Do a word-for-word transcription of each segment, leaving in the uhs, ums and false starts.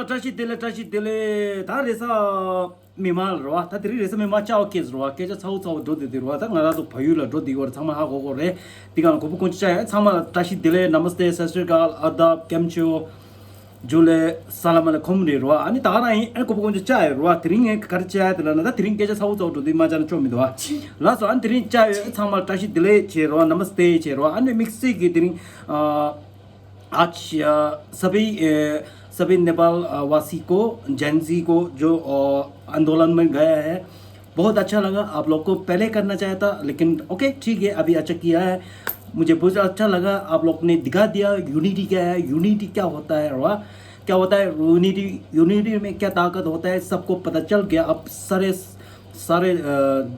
བཀྲ་ཤིས་བདེ་ལེགས། བཀྲ་ཤིས་བདེ་ལེགས། ད་རེས་གཟའ་མིག་དམར་རེད་བ། ད་དེ་རིང་རེས་གཟའ་མིག་དམར་བཅའ་བ་སྐད་རེད་བ། སྐད་ཆ་ཚ་བོ་ཚ་བོ་འགྲོ་བསྡད་དེ་རེད་བ། ད་ང་རང་ཚོ་བལ་ཡུལ་ལ་འགྲོ་བསྡད་ཡོད་རེད། ཚང་མ་ཧ་གོ་གོ་རེད། དེ་ག་ལ་གོ་བོ་དཀོན་མཆོག་བཅའ་ཡ། ཚང་མ་ལ་བཀྲ་ཤིས་བདེ་ལེགས། ནམ་སྟེ། སད་སྲི་ཀལ། ཨ་དབ། ཀེམ་ཆོ། ཇུ་ལེ། ས་ལ་མ་ལེ་ཁུམ་རེད་བ། ཨ་ནི་ད་ག་རང་ཡིན། ཨ་ནི་གོ་བོ་དཀོན་མཆོག་བཅའ་ཡ་རེད་བ། དེ་རིང་ངས་ག་རེ་བཅའ་ཡ་དེ་ལ་ན། ད་དེ་རིང་སྐད་ཆ་ཚ་བོ་ཚ་བོ་འགྲོ་དུས་མ་བཅའ་ན་ཆོག་མི་འདུག་བ། ལགས་སོ། ཨ་ནི་དེ་རིང་བཅའ་ཡོད། ཚང་མ་ལ་བཀྲ་ཤིས་བདེ་ལེགས་བྱེད་རེད་བ། ནམ་སྟེ་བྱེད་རེད་བ། ཨ་ནི་དམིགས་བསལ་གྱི་དེ་རིང་ཨ། आज अ, सभी अ, सभी नेपाल अ, वासी को, जेन जी को जो अ, आंदोलन में गया है, बहुत अच्छा लगा। आप लोग को पहले करना चाहा था, लेकिन ओके, ठीक है, अभी अच्छा किया है। मुझे बहुत अच्छा लगा, आप लोग ने दिखा दिया यूनिटी क्या है, यूनिटी क्या होता है, वाह, क्या होता है यूनिटी। यूनिटी में क्या ताकत होता है, सबको पता चल गया। अब सारे सारे अ,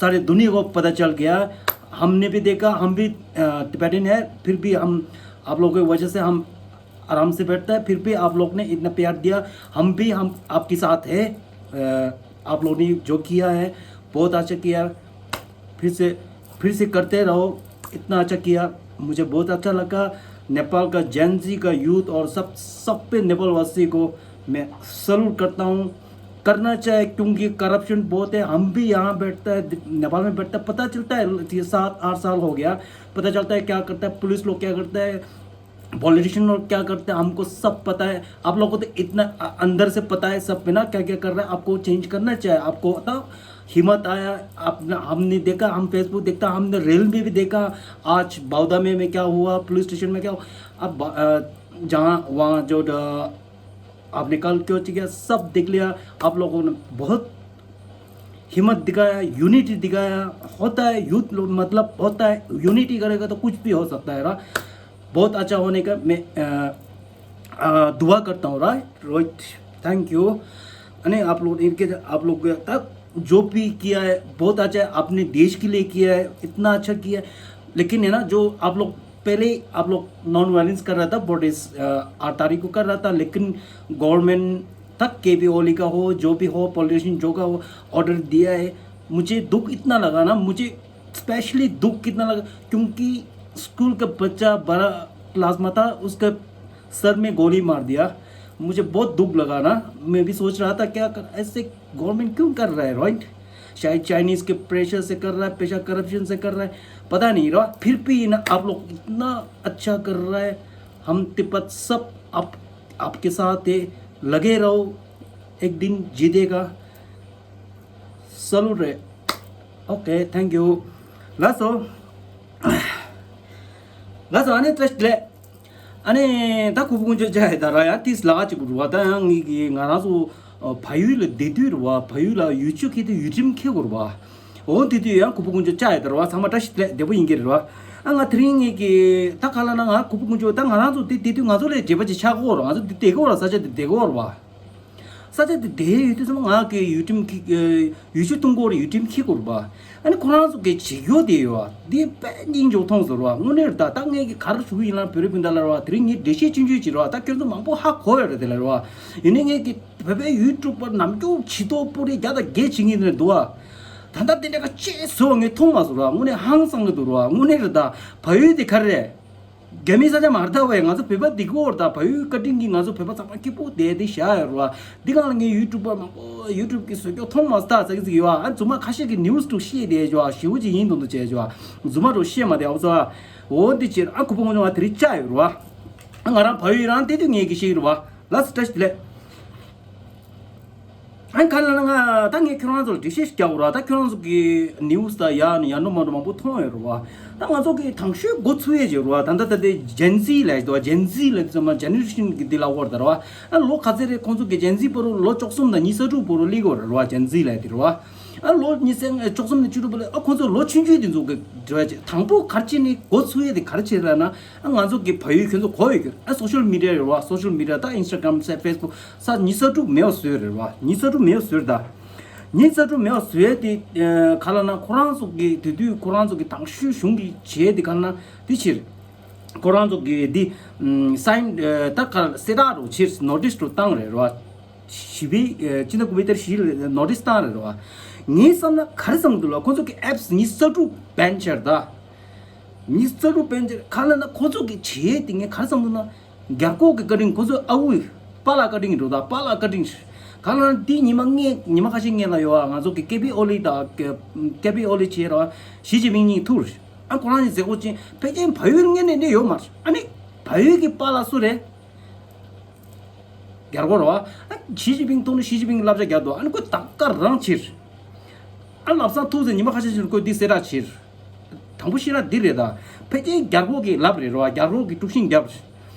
सारे दुनिया को पता चल गया। हमने भी देखा, हम भी टिबेटन है, फिर भी हम आप लोगों की वजह से हम आराम से बैठता है, फिर भी आप लोग ने इतना प्यार दिया। हम भी, हम आपके साथ है। अ, आप लोग ने जो किया है, बहुत अच्छा किया। फिर से फिर से करते रहो, इतना अच्छा किया। मुझे बहुत अच्छा लगा। नेपाल का जेन जी का यूथ और सब सब पे नेपाल वासी को मैं सल्यूट करता हूँ। करना चाहिए, क्योंकि करप्शन बहुत है। हम भी यहाँ बैठता है, नेपाल में बैठता है, पता चलता है। ये सात आठ साल हो गया, पता चलता है क्या करता है पुलिस लोग, क्या करता है पॉलिटिशियन लोग, क्या करते हैं, हमको सब पता है। आप लोगों को तो इतना अ- अंदर से पता है सब पे ना, क्या क्या कर रहा है। आपको चेंज करना चाहिए। आपको तो हिम्मत आया। आप, हमने देखा, हम फेसबुक देखता, हमने रील में भी देखा। आज बावदा में, में क्या हुआ, पुलिस स्टेशन में क्या हुआ। अब अ, जहाँ वहाँ जो ड- आपने कल क्यों किया, सब देख लिया। आप लोगों ने बहुत हिम्मत दिखाया, यूनिटी दिखाया। होता है यूथ लोग, मतलब होता है, यूनिटी करेगा तो कुछ भी हो सकता है ना। बहुत अच्छा होने का मैं अ, अ, दुआ करता हूँ, राइट रोहित। Thank you. अने आप लोग इनके, आप लोग तक जो भी किया है बहुत अच्छा है, अपने देश के लिए किया है, इतना अच्छा किया है। लेकिन है ना, जो आप लोग पहले आप लोग नॉन वायलेंस कर रहा था, बॉडीज आठ तारीख को कर रहा था, लेकिन गवर्नमेंट तक के भी ओली का हो, जो भी हो, पॉलिटिशियन जो का हो, ऑर्डर दिया है। मुझे दुख इतना लगा ना, मुझे स्पेशली दुख कितना लगा, क्योंकि स्कूल का बच्चा बारह क्लास में था, उसका सर में गोली मार दिया। मुझे बहुत दुख लगा ना। मैं भी सोच रहा था क्या कर, ऐसे गवर्नमेंट क्यों कर रहा है, राइट? शायद चाइनीज के प्रेशर से कर रहा है, पैसा करप्शन से कर रहा है, पता नहीं रहा। फिर भी ना आप लोग इतना अच्छा कर रहा है। हम तिब्बत सब आप आपके साथ है, लगे रहो, एक दिन जीतेगा। सल्यूट है। Okay, thank you. Lasso lasso अने ट्रस्ट ले। ཨ་ནི་ད་ཁུ་བུ་ཀུན་སྤྱོད་བཅའ་ཡི་ད་ར་ཡ་ཏིས་ལ་ཅིག་རུ་བ། ད་ཡང་ངེད་ཀྱི་ང་རང་ཚོ་བལ་ཡུལ་ལ་བསྡད་དུས་རུ་བ། བལ་ཡུལ་ལ་ཡུལ་ཆུ་ཁེ་དུས་ཡུལ་ཁྲིམས་ཁེ་གོ་རུ་བ། འོ་དེ་དུས་ཡང་ཁུ་བུ་ཀུན་སྤྱོད་བཅའ་ཡི་ད་རུ་བ། ཚང་མ་བཀྲ་ཤིས་བདེ་ལེགས་བདེ་པོ་ཡིན་གྱི་རེད་བ། ཨ་ང་དེ་རིང་ངེད་ཀྱི་ད་ག་ལ་ན་ང་ཁུ་བུ་ཀུན་སྤྱོད་ད་ང་རང་ཚོ་དེ་བསྡད་དུས་ང་ཚོ་ལས་བརྗེ་པ་ཅིག་ཆགས་གོ་རུ། ང་ཚོ་དེ་བསྡད་གོ་རུ། ས་ཆ་དེ་བསྡད་གོ་རུ་བ། ས་ཆ་དེ་བསྡད་ཡོད་དུས་ཚང་མ་ང་གི་ཡུལ་ཁྲིམས་ཁེ་ཡུལ་ཆུ་གཏོང་གོ་རུ་ཡུལ་ཁྲིམས་ཁེ་གོ་རུ་བ། ཨ་ནི་ཁོ་རང་ཚོ་གི་བྱེད་ཡོ་དེ་ཡོད་བ། དེ་དཔེ་སྙིང་རྗེ་མཐོང་ཟེར་བ། དངོས་གནས་རེད་ད། ད་ངས་ཀྱི་ག་རེ་ཞུ་གི་ཡིན་ལ་བོད་རིགས་སྤུན་ཟླ་ལ་རེད་བ། དེ་རིང་ངས་འགྲེལ་བཤད་ཆུང་ཆུང་ཅིག་རེད་བ། ད་ཁྱོད་ཚོ་མང་པོ་ཧ་གོ་ཡོད་རེད་དེ་ལ་རེད་བ། ཡིན་ནའི་ངས་ཀྱི་བོད་པའི་ཡུ་ཊུབ་པར་ནམ་རྒྱུན་ཇུས་གཏོགས་པོ་རེད། བརྒྱ་དང་བརྒྱད་བྱེད་ངེས་ནས་འདུག་བ། ད་ལྟ་དེ་འདྲ་ག་ཅེས་བཟོ་བ་ངས་མཐོང་མ་སོང་རེད་བ། དངོས་གནས་ཧང་སང་གི་འདུག་རེད་བ། དངོས་གནས་རེད་ད། བལ་ཡུལ་དེ་ག་རེ་རེད། རྒྱ་མིའི་ས་ཆ་མ་རེད་ད་བས། ང་ཚོ་བོད་པ་འདི་གོ་རེད་ད། བལ་ཡུལ་བཀའ་དྲིན་གྱིས་ང་ཚོ་བོད་པ་ཚང་མ་སྐྱིད་པོ་བསྡད་དེ་བཞག་ཡོད་རེད་བ། འདི་གང་ལ་ངའི་ཡུ་ཊུབ་པར་མང་པོ་ཡུ་ཊུབ་གི་བཟོ་སྐྱོ་མཐོང་མ་སོང་ད་ཟེར་གི་ཟིག་ཡོད་བ། ཨ་རྫུན་མ་ཁ་ཤས་ཀྱི་ནིའུ་སི་ཏུ་བཤད་བསྡད་ཡོད་བ། ཞེ་བོ་ཅིག་ཡིན་མདོག་མདོག་བྱས་ཡོད་བ། རྫུན་མ་རུ་བཤད་མ་བསྡད་ཨོ་ཙོ། འོ་འདི་ཕྱིར་ཨ་ཁུ་བུ་ཁོང་ཚོ་ང་དེ་རིང་བཅར་ཡོད་རེད་བ། ཨ་ང་རང་བལ་ཡུལ་རང་བསྡད་དུས་ངས་གི་ཤེས་ཀྱི་རེད་བ། ལགས་སོ། བཀྲ་ཤིས་བདེ་ལེགས། ཨ་ནི་ག་ལ་ན་ང་ད་ངས་ཁྱོད་རང་ཚོར་འགྲེལ་བཤད་ཞིག་རྒྱག་དགོས་ར། ད་ཁྱོད་རང་ཚོ་གི་ནིའུ་སི་དང་ཡ་ནི་ཡ་འགྲོ་མ་འགྲོ་མང་པོ་མཐོང་ཡོད་རེད་བ། ད་ང་ཚོ་གི་དང་ཤོས་འགོ་ཚུགས་ཡས་ཅིག་ཡོད་རེད་བ། ད་ད་ད་དེ་ཇེན་ཟི་ལབ་ཡས་འདུག་བ། ཇེན་ཟི་ལབ་དུས་ཙམ་པ་ཇེ་ནེ་རེ་ཤན་གི་འདི་ལབ་ཡོད་རེད་བ། ཨ་ལོ་ག་ཚོད་རེད། ཁོང་ཚོ་གི་ཇེན་ཟི་པོ་རུ་ལོ་བཅུ་གསུམ་དང་ཉི་ཤུ་རྩ་དྲུག་པོ་རུ་སླེབས་ཡོད་རེད་བ། ཇེན་ཟི་ལབ་ཡས་དེ་རེད་བ། ཨ་ལོ་ཉི་ཤུ་བཅུ་གསུམ་ནས་བཅུ་དྲུག་པོ་ལ་ཨ་ཁོང་ཚོ་ལོ་ཆུང་ཆུང་དེ་ཚོ་གི་འབྲེལ་བ་བྱས། དང་པོ་ག་རེ་བྱས་ནས་འགོ་ཚུགས་ཡས་དེ་ག་རེ་བྱས་རེད་ལབ་ན། ཨ་ང་ཚོ་གི་བལ་ཡུལ་ཁྱོད་ཚོ་གོ་ཡོད་ཀྱི་རེད། ཨ་སོ་ཤལ་མི་ཌི་ཡ་རེད་བ། སོ་ཤལ་མི་ཌི་ཡ་ད་ཨིན་སི་ཊ་གྷ་རམ་ཟེར་ཕེ་སི་བུག་ས་ཉི་ཤུ་རྩ་དྲུག་མེད་པ་བཟོས་རེད་བ། ཉི་ཤུ་རྩ་དྲུག་མེད་པ་བཟོས་རེད་ད། ཉི་ཤུ་རྩ་དྲུག་མེད་པ་བཟོས་ཏེ་ཨ་ག་ལ་ན་ཁོ་རང་ཚོ་གི་དེ་དུས་ཁོ་རང་ཚོ་གི་དང་ཤོས་གཞུང་གི་བྱས་དེ་ག་ལ་ན་དེ་ཕྱིར་ཁོ་རང་ཚོ་གི་དེ་ཨམ་སའིན་ཨ་ད་ག་ལ་གསལ་བསྒྲགས་རུ་ཕྱིར་ནོ་ཊིས་རུ་བཏང་རེད་བ། ཞི་བའི་ཨ་སྤྱི་ཟླ་དགུ་པའི་ཏ་རིག་བཞི་ལ་ནོ་ཊིས་བཏང་རེད་བ། ངས་བསམ་ན་ག་རེ་བསམ་འདུག་ལ། ཁོ་ཚོ་གི་ཨེབ་སི་ཉི་ཤུ་རྩ་དྲུག་བྷེན་བྱས་རེད་ད། ཉི་ཤུ་རྩ་དྲུག་བྷེན་བྱས་ག་ལ་ན་ཁོ་ཚོ་གི་བྱས་དེ་ངས་ག་རེ་བསམ་འདུག་ན། རྒྱ་རྒོག་གི་བཀའ་དྲིན། ཁོ་ཚོ་ཨ་ཁུ་པཱ་ལགས་བཀའ་དྲིན་རེད་ད། པཱ་ལགས་བཀའ་དྲིན། ག་ལ་ན་དེ་ཉི་མ་ལྔ་ཉི་མ་ཁ་ཤས་སྔོན་ལ་ཡོད་ཨ། ང་ཚོ་གི་ཀེ་པི་ཨོ་ལི་དང་ཀེ་པི་ཨོ་ལི་བྱས་ར་ཞི་ཅིན་ཕིང་གཉིས་ཐུག་རེད། ཨ་ཁོ་རང་གཉིས་མཛད་སྒོ་ཅན་ཕལ་ཆེར་བལ་ཡུལ་སྔོན་ནས་གནས་ཡོད་མ་རེད། ཨ་ནི་བལ་ཡུལ་གི་པཱ་ལགས་སུ་རེད། རྒྱ་རྒོག་རེད་བ། ཨ་ཞི་ཅིན་ཕིང་ཐུག་ནས་ཞི་ཅིན་ཕིང་བསླབ་བྱ་རྒྱག་འདུག་ཨ་ནི་ཁོས་ད་ག་རང་བྱེད། ཨ་ལབ་སང་ཐུག་ཟེར་ཉི་མ་ཁ་ཤས་ཤིག་ཁོས་འདི་གསལ་བསྒྲགས་བྱེད། དང་པོ་ཤེས་ར་འདི་རེད་ད། ཕལ་ཆེར་རྒྱ་རྒོག་གི་ལབ་རེད་ར་བ། རྒྱ་རྒོག་གི་དཀྲུག་ཤིང་རྒྱབ་རེད།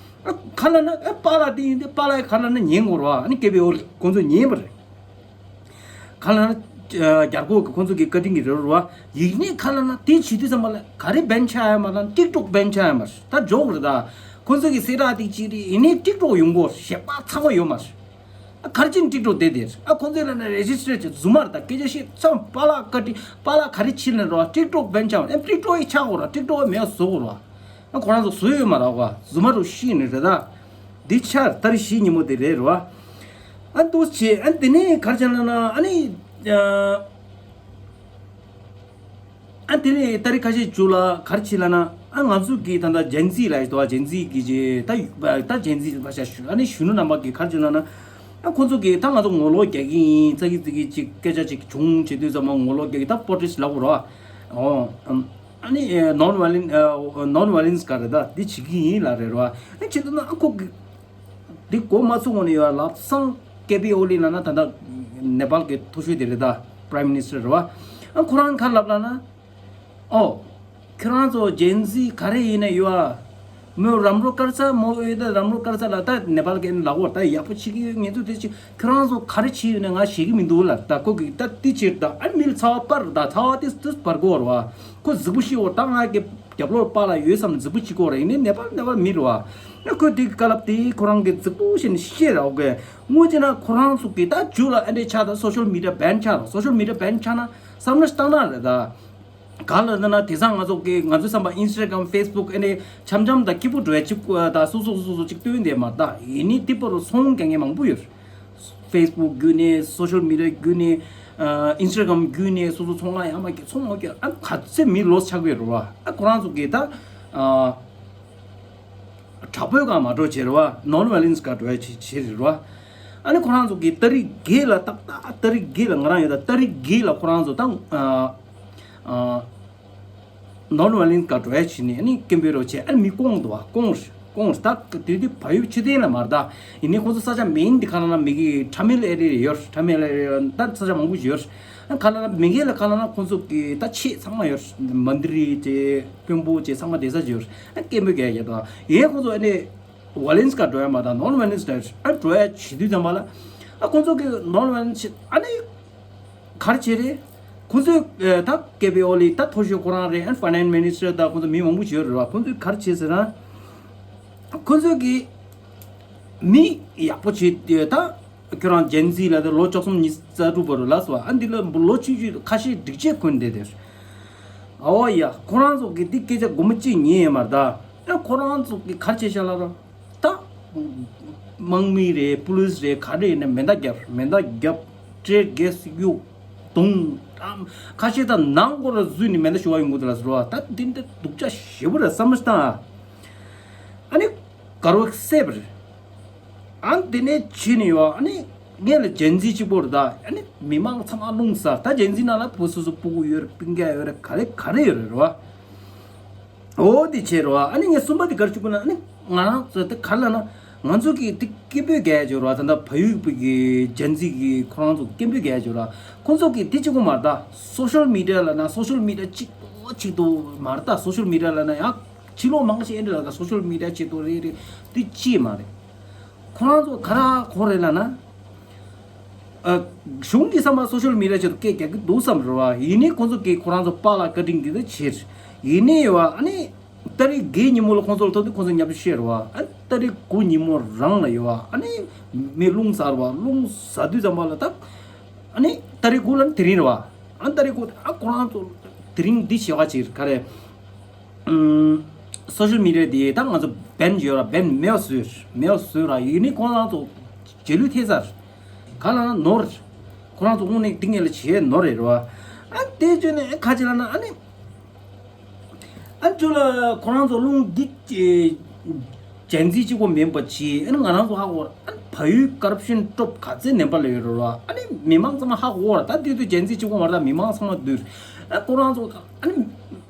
ཨ་ག་ལ་ན་ཨ་པཱ་ལགས་དེ་ཡིན་དེ་པཱ་ལགས་ག་ལ་ན་ཉན་དགོས་ར་བ། ཨ་ནི་ཀེ་པི་ཨོ་ལི་ཁོང་ཚོས་ཉན་པ་རེད། ག་ལ་ན་ཨ་རྒྱ་རྒོག་གི་ཁོང་ཚོ་གི་བཀའ་དྲིན་གྱི་རེད་ར་བ། ཡིན་ནའི་ག་ལ་ན་དེ་བྱེད་དུས་ཙམ་པ་ལ་ག་རེ་བན་ཆགས་ཡ་མ་ལ་ན་ཊིག་ཊོག་བན་ཆགས་ཡ་མ་རེད། ད་འཇོག་རེད་ད། ཁོང་ཚོ་གི་གསལ་བསྒྲགས་དེ་གཅིག་རེད། ཡིན་ནའི་ཊིག་ཊོག་ཡོང་གོ་ཞེ་པ་ཚང་མ་ཡོད་མ་རེད། ཨ་ག་རེ་བྱས་ནས་ཊིག་ཊོག་བསྡད་དེ། ཨ་ཁོང་ཚོས་ལབ་ན་རེ་ཇི་སི་ཊར་བྱས་རྫུན་མ་རེད་ད། སྐད་ཆ་བཤད་ཙམ་པཱ་ལགས་བཀའ་དྲིན། པཱ་ལགས་ག་རེ་བྱས་ནས་རོ། ཊིག་ཊོག་བན་ཆགས། ཨ་ཊིག་ཊོག་ཡི་ཆགས་གོ་ར། ཊིག་ཊོག་མེད་བཟོ་གོ་ར། ཨ་ཁོ་རང་ཚོ་བཟོས་ཡོད་མ་རེད་བ། རྫུན་མ་རུ་ཤི་ནི་རེད་ད། འདི་ཆར་ཏ་རིག་བཞི་ཉིན་མོ་དེ་རེད་རོ། ཨ་འདུག་བྱས། ཨ་དེ་ནས་ག་རེ་བྱས་ན་ན་ཨ་ནི་ཨ། ཨ་དེ་ནས་ཏ་རིག་ཁ་ཤས་མཇུག་ལ་ག་རེ་བྱས་ལབ་ན། ཨ་ང་ཚོ་གི་ད་ལྟ་ཇེན་ཟི་ལབ་ཡོད་དོ། ཇེན་ཟི་གི་ཇེ་ད་ད་ཇེན་ཟི་བ་ཤ་ཞུ། ཨ་ནི་གཞོན་ནུ་རྣམ་པ་གི་ག་རེ་བྱས་ལབ་ན། ཨ་ཁོ་ཚོ་གི་ད་ང་ཚོ་ངོ་ལོག་རྒྱག་གི་ཡིན། ཙག་གི་ཙིག་གི་ཅིག་སྐད་ཆ་ཅིག་བྱུང་བྱེད་དུས་ཙམ་པ་ངོ་ལོག་རྒྱག་གི་ད་པོ་ཊེསི་ལབ་དགོས་རོ། ཨོ་ཨམ། ཨ་ནི་ནོན་ཝ་ཡོ་ལེན་ནོན་ཝ་ཡོ་ལེན་སི་ག་རེ་ད་འདི་བྱེད་ཀྱི་ཡིན་ལབ་རེད་རོ། ཨ་བྱེད་དུས་ན་ཨ་ཁོ་གི་འདི་མགོ་མ་ཚོས་གོང་ནས་ཡོད་ལབ་སང་ཀེ་པི་ཨོ་ལི་ལབ་ན་ད་ལྟ་ནེ་པཱལ་གི་མཐོ་ཤོས་དེ་རེད་ད། པ་རའིམ་མི་ནི་སི་ཊར་རེད་བ། ཨ་ཁོ་རང་ག་ལབ་ལབ་ན། ཨོ། ཁྱོད་རང་ཚོ་ཇེན་ཟི་ག་རེ་ཡིན་ན་ཡོད་ཨ། མོ་རམ་རོ་དཀར་ཚ་མོ་ཨོ་ད་རམ་རོ་དཀར་ཚ་ལ་ད་ནེ་པཱལ་གི་ལ་འོ་ད་ཡག་པོ་བྱེད་ཀྱི་ཡོད། ངེད་ཚོ་དེ་ཅི་ཁྱོད་རང་ཚོ་ག་རེ་བྱེད་ཡོད་ན་ང་ཤེས་ཀྱི་མི་འདུག་ལ། ད་ཁོ་གི་ད་ཏི་ཕྱིར་ད་ཨ་མི་ལ་ཚ་བ་སྤར་ད་ཚ་བ་ཏི་ཏི་སྤར་གོ་ར་བ། ཁོ་གཟིགས་པོ་ཤེས་འོ་ད་ང་གི་རྒྱབ་ལོགས་པཱ་ལགས་ཡོད་བསམ་གཟིགས་པོ་བྱེད་གོ་ར། ཡིན་ནའི་ནེ་པཱལ་ནེ་པཱལ་མི་ར་བ། ཨ་ཁོས་དེ་གི་བཀའ་སློབ་དེ་ཁོ་རང་གི་གཟིགས་པོ་བྱས་ནས་བཤད་ར། འོ་གི་དངོས་གཞི་ན་ཁོ་རང་ཚོ་གི་ད་མཇུག་ལ་ཨ་འདྲས་ཆགས་ད། སོ་ཤལ་མི་ཌི་ཡ་བན་ཆགས་ར། སོ་ཤལ་མི་ཌི་ཡ་བན་ཆགས་ན་བསམ་བློ་བཏང་ན་རེད་ད། ག་ལ་ན་ན་དེང་སང་ང་ཚོ་གི་ང་ཚོའི་བསམ་པ་ཨིན་སི་ཊ་གྷ་རམ་ཕེ་སི་བུག་ཨ་ནི་འཆམ་འཆམ་དང་སྐྱིད་པོ་འགྲོ་ཡ་གཅིག་དང་སོ་སོ་སོ་སོ་གཅིག་སྟོན་དེ་མ་ད། ཡིན་ནི་དེ་པོ་རུ་ཚོང་རྒྱག་མཁན་མང་པོ་ཡོད། ཕེ་སི་བུག་བརྒྱུད་ནས་སོ་ཤལ་མི་ཌི་ཡ་བརྒྱུད་ནས་ཨིན་སི་ཊ་གྷ་རམ་བརྒྱུད་ནས་སོ་སོ་ཚོང་ཁང་ཡག་མ་སྐྱེ་ཚོང་མ་སྐྱེ། ཨ་ག་ཚད་མི་ལོ་ཆགས་ཀྱི་རེད་བ། ཨ་ཁོ་རང་ཚོ་གི་ད་ཨ། དྲག་པོའི་སྒང་མ་འགྲོ་བྱེད་རེད་བ། ནོན་ཝ་ཡོ་ལེན་སི་སྒང་འགྲོ་ཡ་བྱེད་བྱེད་རེད་བ། ཨ་ནི་ཁོ་རང་ཚོ་གི་ཏ་རིག་བརྒྱད་ལ་ཏག་ཏག་ཏ་རིག་བརྒྱད་ལ་ང་རང་ཡོད་ད། ཏ་རིག་བརྒྱད་ལ་ཁོ་རང་ཚོ་ད་ཨ་ཨ་ནོན་ཝ་ཡོ་ལེན་སི་སྒང་འགྲོ་ཡ་བྱེད་ནས་ཨ་ནི་སྐད་འབོད་རོགས་བྱེད། ཨ་ནི་མི་སྐོང་འདུག་བ། སྐོང་རེད་སྐོང་རེད་ད། དེ་དུས་བལ་ཡུལ་ཕྱི་རྟེན་ལ་མ་རེད་ད། ཡིན་ནའི་ཁོ་ཚོ་ས་ཆ་མེན་དེ་ག་ལ་ན་མི་གི་ཁྲ་མིལ་ཨེ་རི་ཡ་ཡོད། ཁྲ་མིལ་ཨེ་རི་ཡ་ད་ས་ཆ་མང་པོ་ཡོད། ཨ་ག་ལ་ན་མི་གེ་ལ་ག་ལ་ན་ཁོང་ཚོ་གི་ད་ཆེད་ཚང་མ་ཡོད། མན་དི་རི་ཅེ་དཔོན་པོ་ཅེ་ཚང་མ་བསྡད་ས་ཅིག་ཡོད། ཨ་སྐད་འབོད་རྒྱག་ཡ་ད། ཡིན་ཁོང་ཚོ་ཨ་ནི་ཝ་ལེན་སི་སྒང་འགྲོ་ཡ་མ་ད་ནོན་ཝ་ལེན་སི་སྒང་ཨ་འགྲོ་ཡ་བྱེད་དུས་ཙམ་པ་ལ། ཨ་ཁོང་ཚོ་གི་ནོན་ཝ་ལེན་སི་ཨ་ནི་ག་རེ་བྱེད་རེད། ཁོང་ཚོས་ཨ་ད་ཀེ་པི་ཨོ་ལི་ད་མཐོ་ཤོས་ཁོ་རང་རེད། ཨ་ཕ་ནན་སི་མི་ནི་སི་ཊར་ད་ཁོང་ཚོ་མི་མང་པོ་ཅིག་ཡོད་རེད་བ། ཁོང་ཚོས་ག་རེ་བྱེད་ཟེར་ན། ཁོང་ཚོ་གི་མི་ཡག་པོ་བྱེད་དུས་ད། ཁྱོད་རང་ཇེན་ཟི་ལ་དེ་ལོ་བཅུ་གསུམ་ཉི་ཤུ་རྩ་དྲུག་བར་དུ་ལབ་སོང་བ། ཨ་འདི་ལ་ལོ་ཆུང་ཆུང་ཁ་ཤས་སྒྲིག་ཆས་གོན་བསྡད་དེ། ཨོ་ཡ་ཁོ་རང་ཚོ་གི་འདི་སྐད་ཆ་སྒོར་མོ་གཅིག་ཉན་ཡོད་མ་རེད་ད། ཨ་ཁོ་རང་ཚོ་གི་ག་རེ་བྱས་ཤག་ལབ་ར། ད་དམག་མི་རེད་པུ་ལིས་རེད་ག་རེ་ཡིན་ན་མེ་མདའ་བརྒྱབ། མེ་མདའ་བརྒྱབ་ཊི་ཡར་གེ་སི་གཡུག་རྡུང་། ཨ་ཁ་ཤས་ད་ནང་སྒོ་ར་འཛུལ་ནས་མེ་མདའ་གཞུ་བ་ཡོང་གི་འདུག་ལབ་སོང་བ། ད་འདི་འདྲ་སྡུག་ཅག་ཞེ་པོ་རེད་བསམ་བློ་བཏང་ཨ། ཨ་ནི། དགའ་རོགས་སད་པ་རེད། ཨ་ནི་དེ་ནས་ཕྱིན་ནས་ཡོད། ཨ་ནི་ངས་ལ་ཇེན་ཟི་གཅིག་པོ་རེད་ད། ཨ་ནི་མི་མང་ཚང་མ་རླུང་ཟ། ད་ཇེན་ཟི་ནང་ལ་བུ་སོ་སོ་སྤུ་གུ་ཡོད་རེད། སྤུན་ཀྱག་ཡོད་རེད། ག་རེ་ག་རེ་ཡོད་རེད་རེད་བ། འོ་དེ་བྱས་རེད་བ། ཨ་ནི་ངས་གསུམ་པ་དེ་ག་རེ་བྱེད་དགོས་ན། ཨ་ནི་ང་རང་ཚོ་དེ་ག་རེ་ལབ་ན། ང་ཚོ་གི་དེ་སྐད་འབོད་རྒྱག་ཡ་ཅིག་ཡོད་རེད་བ། ད་ལྟ་བལ་ཡུལ་གྱི་ཇེན་ཟི་གི་ཁོ་རང་ཚོ་སྐད་འབོད་རྒྱག་ཡ་ཅིག་ཡོད་རེད་བ། ཁོང་ཚོ་གི་དེ་གཅིག་པོ་མ་རེད་ད། སོ་ཤལ་མི་ཌི་ཡ་ལབ་ན་སོ་ཤལ་མི་ཌི་ཡ་གཅིག་པོ་གཅིག་པོ་མ་རེད་ད། སོ་ཤལ་མི་ཌི་ཡ་ལབ་ན་ཡང་། ཕྱི་ལོགས་མང་ཆེ་ཨེ་འདྲ་ལ་ད་སོ་ཤལ་མི་ཌི་ཡ་ཆེད་དུ་རེད་རེད། དེ་ཅིས་མ་རེད། ཁོ་རང་ཚོ་ག་རེ་གོ་རེད་ལབ་ན། ཨ། གཞུང་གི་བསམ་པ་སོ་ཤལ་མི་ཌི་ཡ་ཆེད་དུ་སྐད་རྒྱག་གི་འདུག་བསམ་རེད་བ། ཡིན་ནའི་ཁོང་ཚོ་གིས་ཁོ་རང་ཚོ་པཱ་ལགས་བཀའ་དྲིན་གྱིས་དེ་བྱེད། ཡིན་ནའི་ཡོད་བ། ཨ་ནི་ཏ་རིག་བརྒྱད་ཉིན་མོ་ལ་ཁོང་ཚོ་ལ་ཐོབ་དུས་ཁོང་ཚོ་ཉམས་ཆག་ཤོར་བ། ཨ་ཏ་རིག་དགུ་ཉིན་མོ་རང་ལ་ཡོད་བ། ཨ་ནི་མི་རླུང་ཟ་བ། རླུང་ཟ་དུས་ཙམ་པ་ལ་ད། ཨ་ནི་ཏ་རིག་དགུ་ལ་ནི་དེ་རིང་རེད་བ། ཨ་ཏ་རིག་དགུ་ཨ་ཁོ་རང་ཚོ་དེ་རིང་འདི་བྱེད་བ་ཅིག་ག་རེ། ཨུམ། སོ་ཤལ་མི་ཌི་ཡ་དེ་ད་ང་ཚོ་བན་ཡོད་ར། བན་མེད་པ་བཟོས། མེད་པ་བཟོས་ར། ཡིན་ནའི་ཁོང་རང་ཚོ་རྗེས་ལུས་ཐེབས་ཚར། ག་ལ་ན་ནོར། ཁོ་རང་ཚོ་དངོས་གནས་འདི་ངེད་ལ་བྱས་ནོར་རེད་ར། ཨ་དེ་བརྗོད་ནས་ཨ་ཁ་ཅིག་ལ་ན་ཨ་ནི། ཨ་ཅོ་ལ་ཁོ་རང་ཚོ་རླུང་འདི། ཇན་ཛི་གཅིག་པོ་མིན་པ་ཅི། ཨ་ནི་ང་རང་ཚོ་ཧ་གོ་ར། ཨ་ནི་བལ་ཡུལ་ཀོ་རབ་ཤན་སྟོབས་ག་ཚད་ནན་པ་ལ་ཡོད་རེད་ར། ཨ་ནི་མི་མང་ཚང་མ་ཧ་གོ་ར། ད་དུས་དུས་ཇན་ཛི་གཅིག་པོ་མ་རེད། ད་མི་མང་ཚང་མ་འདུས། ཨ་ཁོ་རང་ཚོ་ཨ་ནི་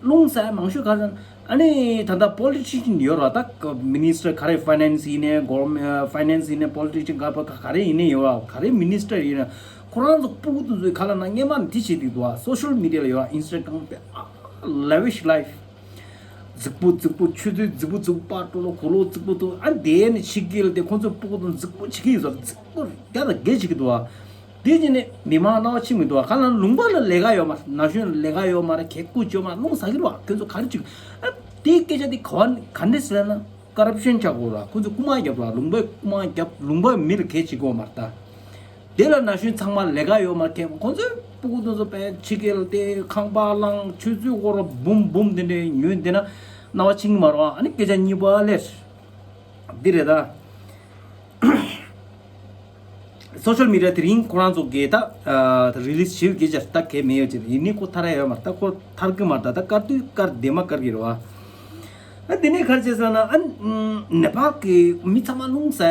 རླུང་ཟ་མང་ཤོས་ག་རེ། ཨ་ནི་ད་ལྟ་པོ་ལི་ཊི་ཤན་ཡོད་ར། ད་མི་ནི་སི་ཊར་ག་རེ། ཕའི་ནན་སི་ཡིན་ནའི་གོ་ཕའི་ནན་སི་ཡིན་ནའི་པོ་ལི་ཊི་ཤན་ག་པ་ག་རེ་ཡིན་ནའི་ཡོད་ར། ག་རེ་མི་ནི་སི་ཊར་ཡིན་ན་ཁོ་རང་ཚོ་སྤུ་གུ་དེ་ཚོའི་ཁ་ལ་ན་སྔན་མ་ནས་དེ་བྱེད་དུས་འདུག་ཨ། སོ་ཤལ་མི་ཌི་ཡ་ལ་ཡོད་ར། ཨིན་སི་ཊ་གྷ་རམ་དཔེ་ཨ་ལེ་ཝིཤ་ལའིཕ། རྫིག་པོ་རྫིག་པོ། ཆུ་ཚོད་རྫིག་པོ་རྫིག་པོ། པ་ཀྲོ་ལོ་གོ་ལོ་རྫིག་པོ་འདུག་ཨ་དེ་ནི་ཕྱི་རྒྱལ་དེ་ཁོང་ཚོའི་སྤུ་གུ་དང་རྫིག་པོ་བྱེད་ཀྱི་ཡོད་ཟེར། རྫིག་པོ་རྒྱ་དང་རྒྱ་བྱེད་ཀྱི་འདུག་ཨ། དེ་བྱས་ནས་མི་མང་སྣང་བ་ཕྱིན་མི་འདུག་ཨ། ག་ལ་ལུང་པ་ལ་ལས་ཀ་ཡོད་མ་རེད། ན་གཞོན་ལ་ལས་ཀ་ཡོད་མ་རེད། གད་སྐུ་ཅོ་མ་རླུང་ཟ་གི་རེད་བ། ཁྱོད་ཚོ་ག་རེ་བྱེད་ཀྱི། ཨ་དེའི་སྐད་ཆ་དེ་ག་བ་ག་འདྲས་ཟེར་ན། ཀོ་རབ་ཤན་ཆགས་དགོས་ར། ཁོ་ཚོས་རྐུ་མ་རྒྱབ་ར། ལུང་པའི་རྐུ་མ་རྒྱབ། ལུང་པའི་མི་ལ་གལ་བྱེད་དགོས་མ་རེད་ད། དེ་ལ་ན་གཞོན་ཚང་མ་ལས་ཀ་ཡོད་མ་རེད། ཁོ་ཚོའི་སྤུ་གུ་དེ་ཚོ་དཔེ་ཕྱི་རྒྱལ་དེ་ཁང་པ་བླངས། ཆུ་ཚོད་སྐོར་བུམ་བུམ་དེ་འདྲའི་ཉོས་བསྡད་ན་སྣང་བ་ཕྱིན་གྱི་མ་རེད་བ། ཨ་ནི་སྐད་ཆ་གཉིས་པ་ལས། འདི་རེད་ད། སོ་ཤལ་མི་ཌི་ཡ་དེ་རིང་ཁོ་རང་ཚོ་གིས་ད་རི་ལི་སི་བྱེད་ཀྱི་ཅིག་ད་གལ་མེད་ཡོད་ཅིག་ཡིན་ནི་ཁོ་ཐར་ཡ་ཡོད་མ་རེད། ད་ཁོ་ཐར་གི་མ་རེད། ད་ད་དཀར་དུས་དཀར་བདེ་མ་དཀར་གི་རེད་བ། ཨ་དེ་ནས་ག་རེ་བྱས་ཟེར་ན། ཨ་ནེ་པཱལ་གི་མི་ཚང་མ་རླུང་ཟ་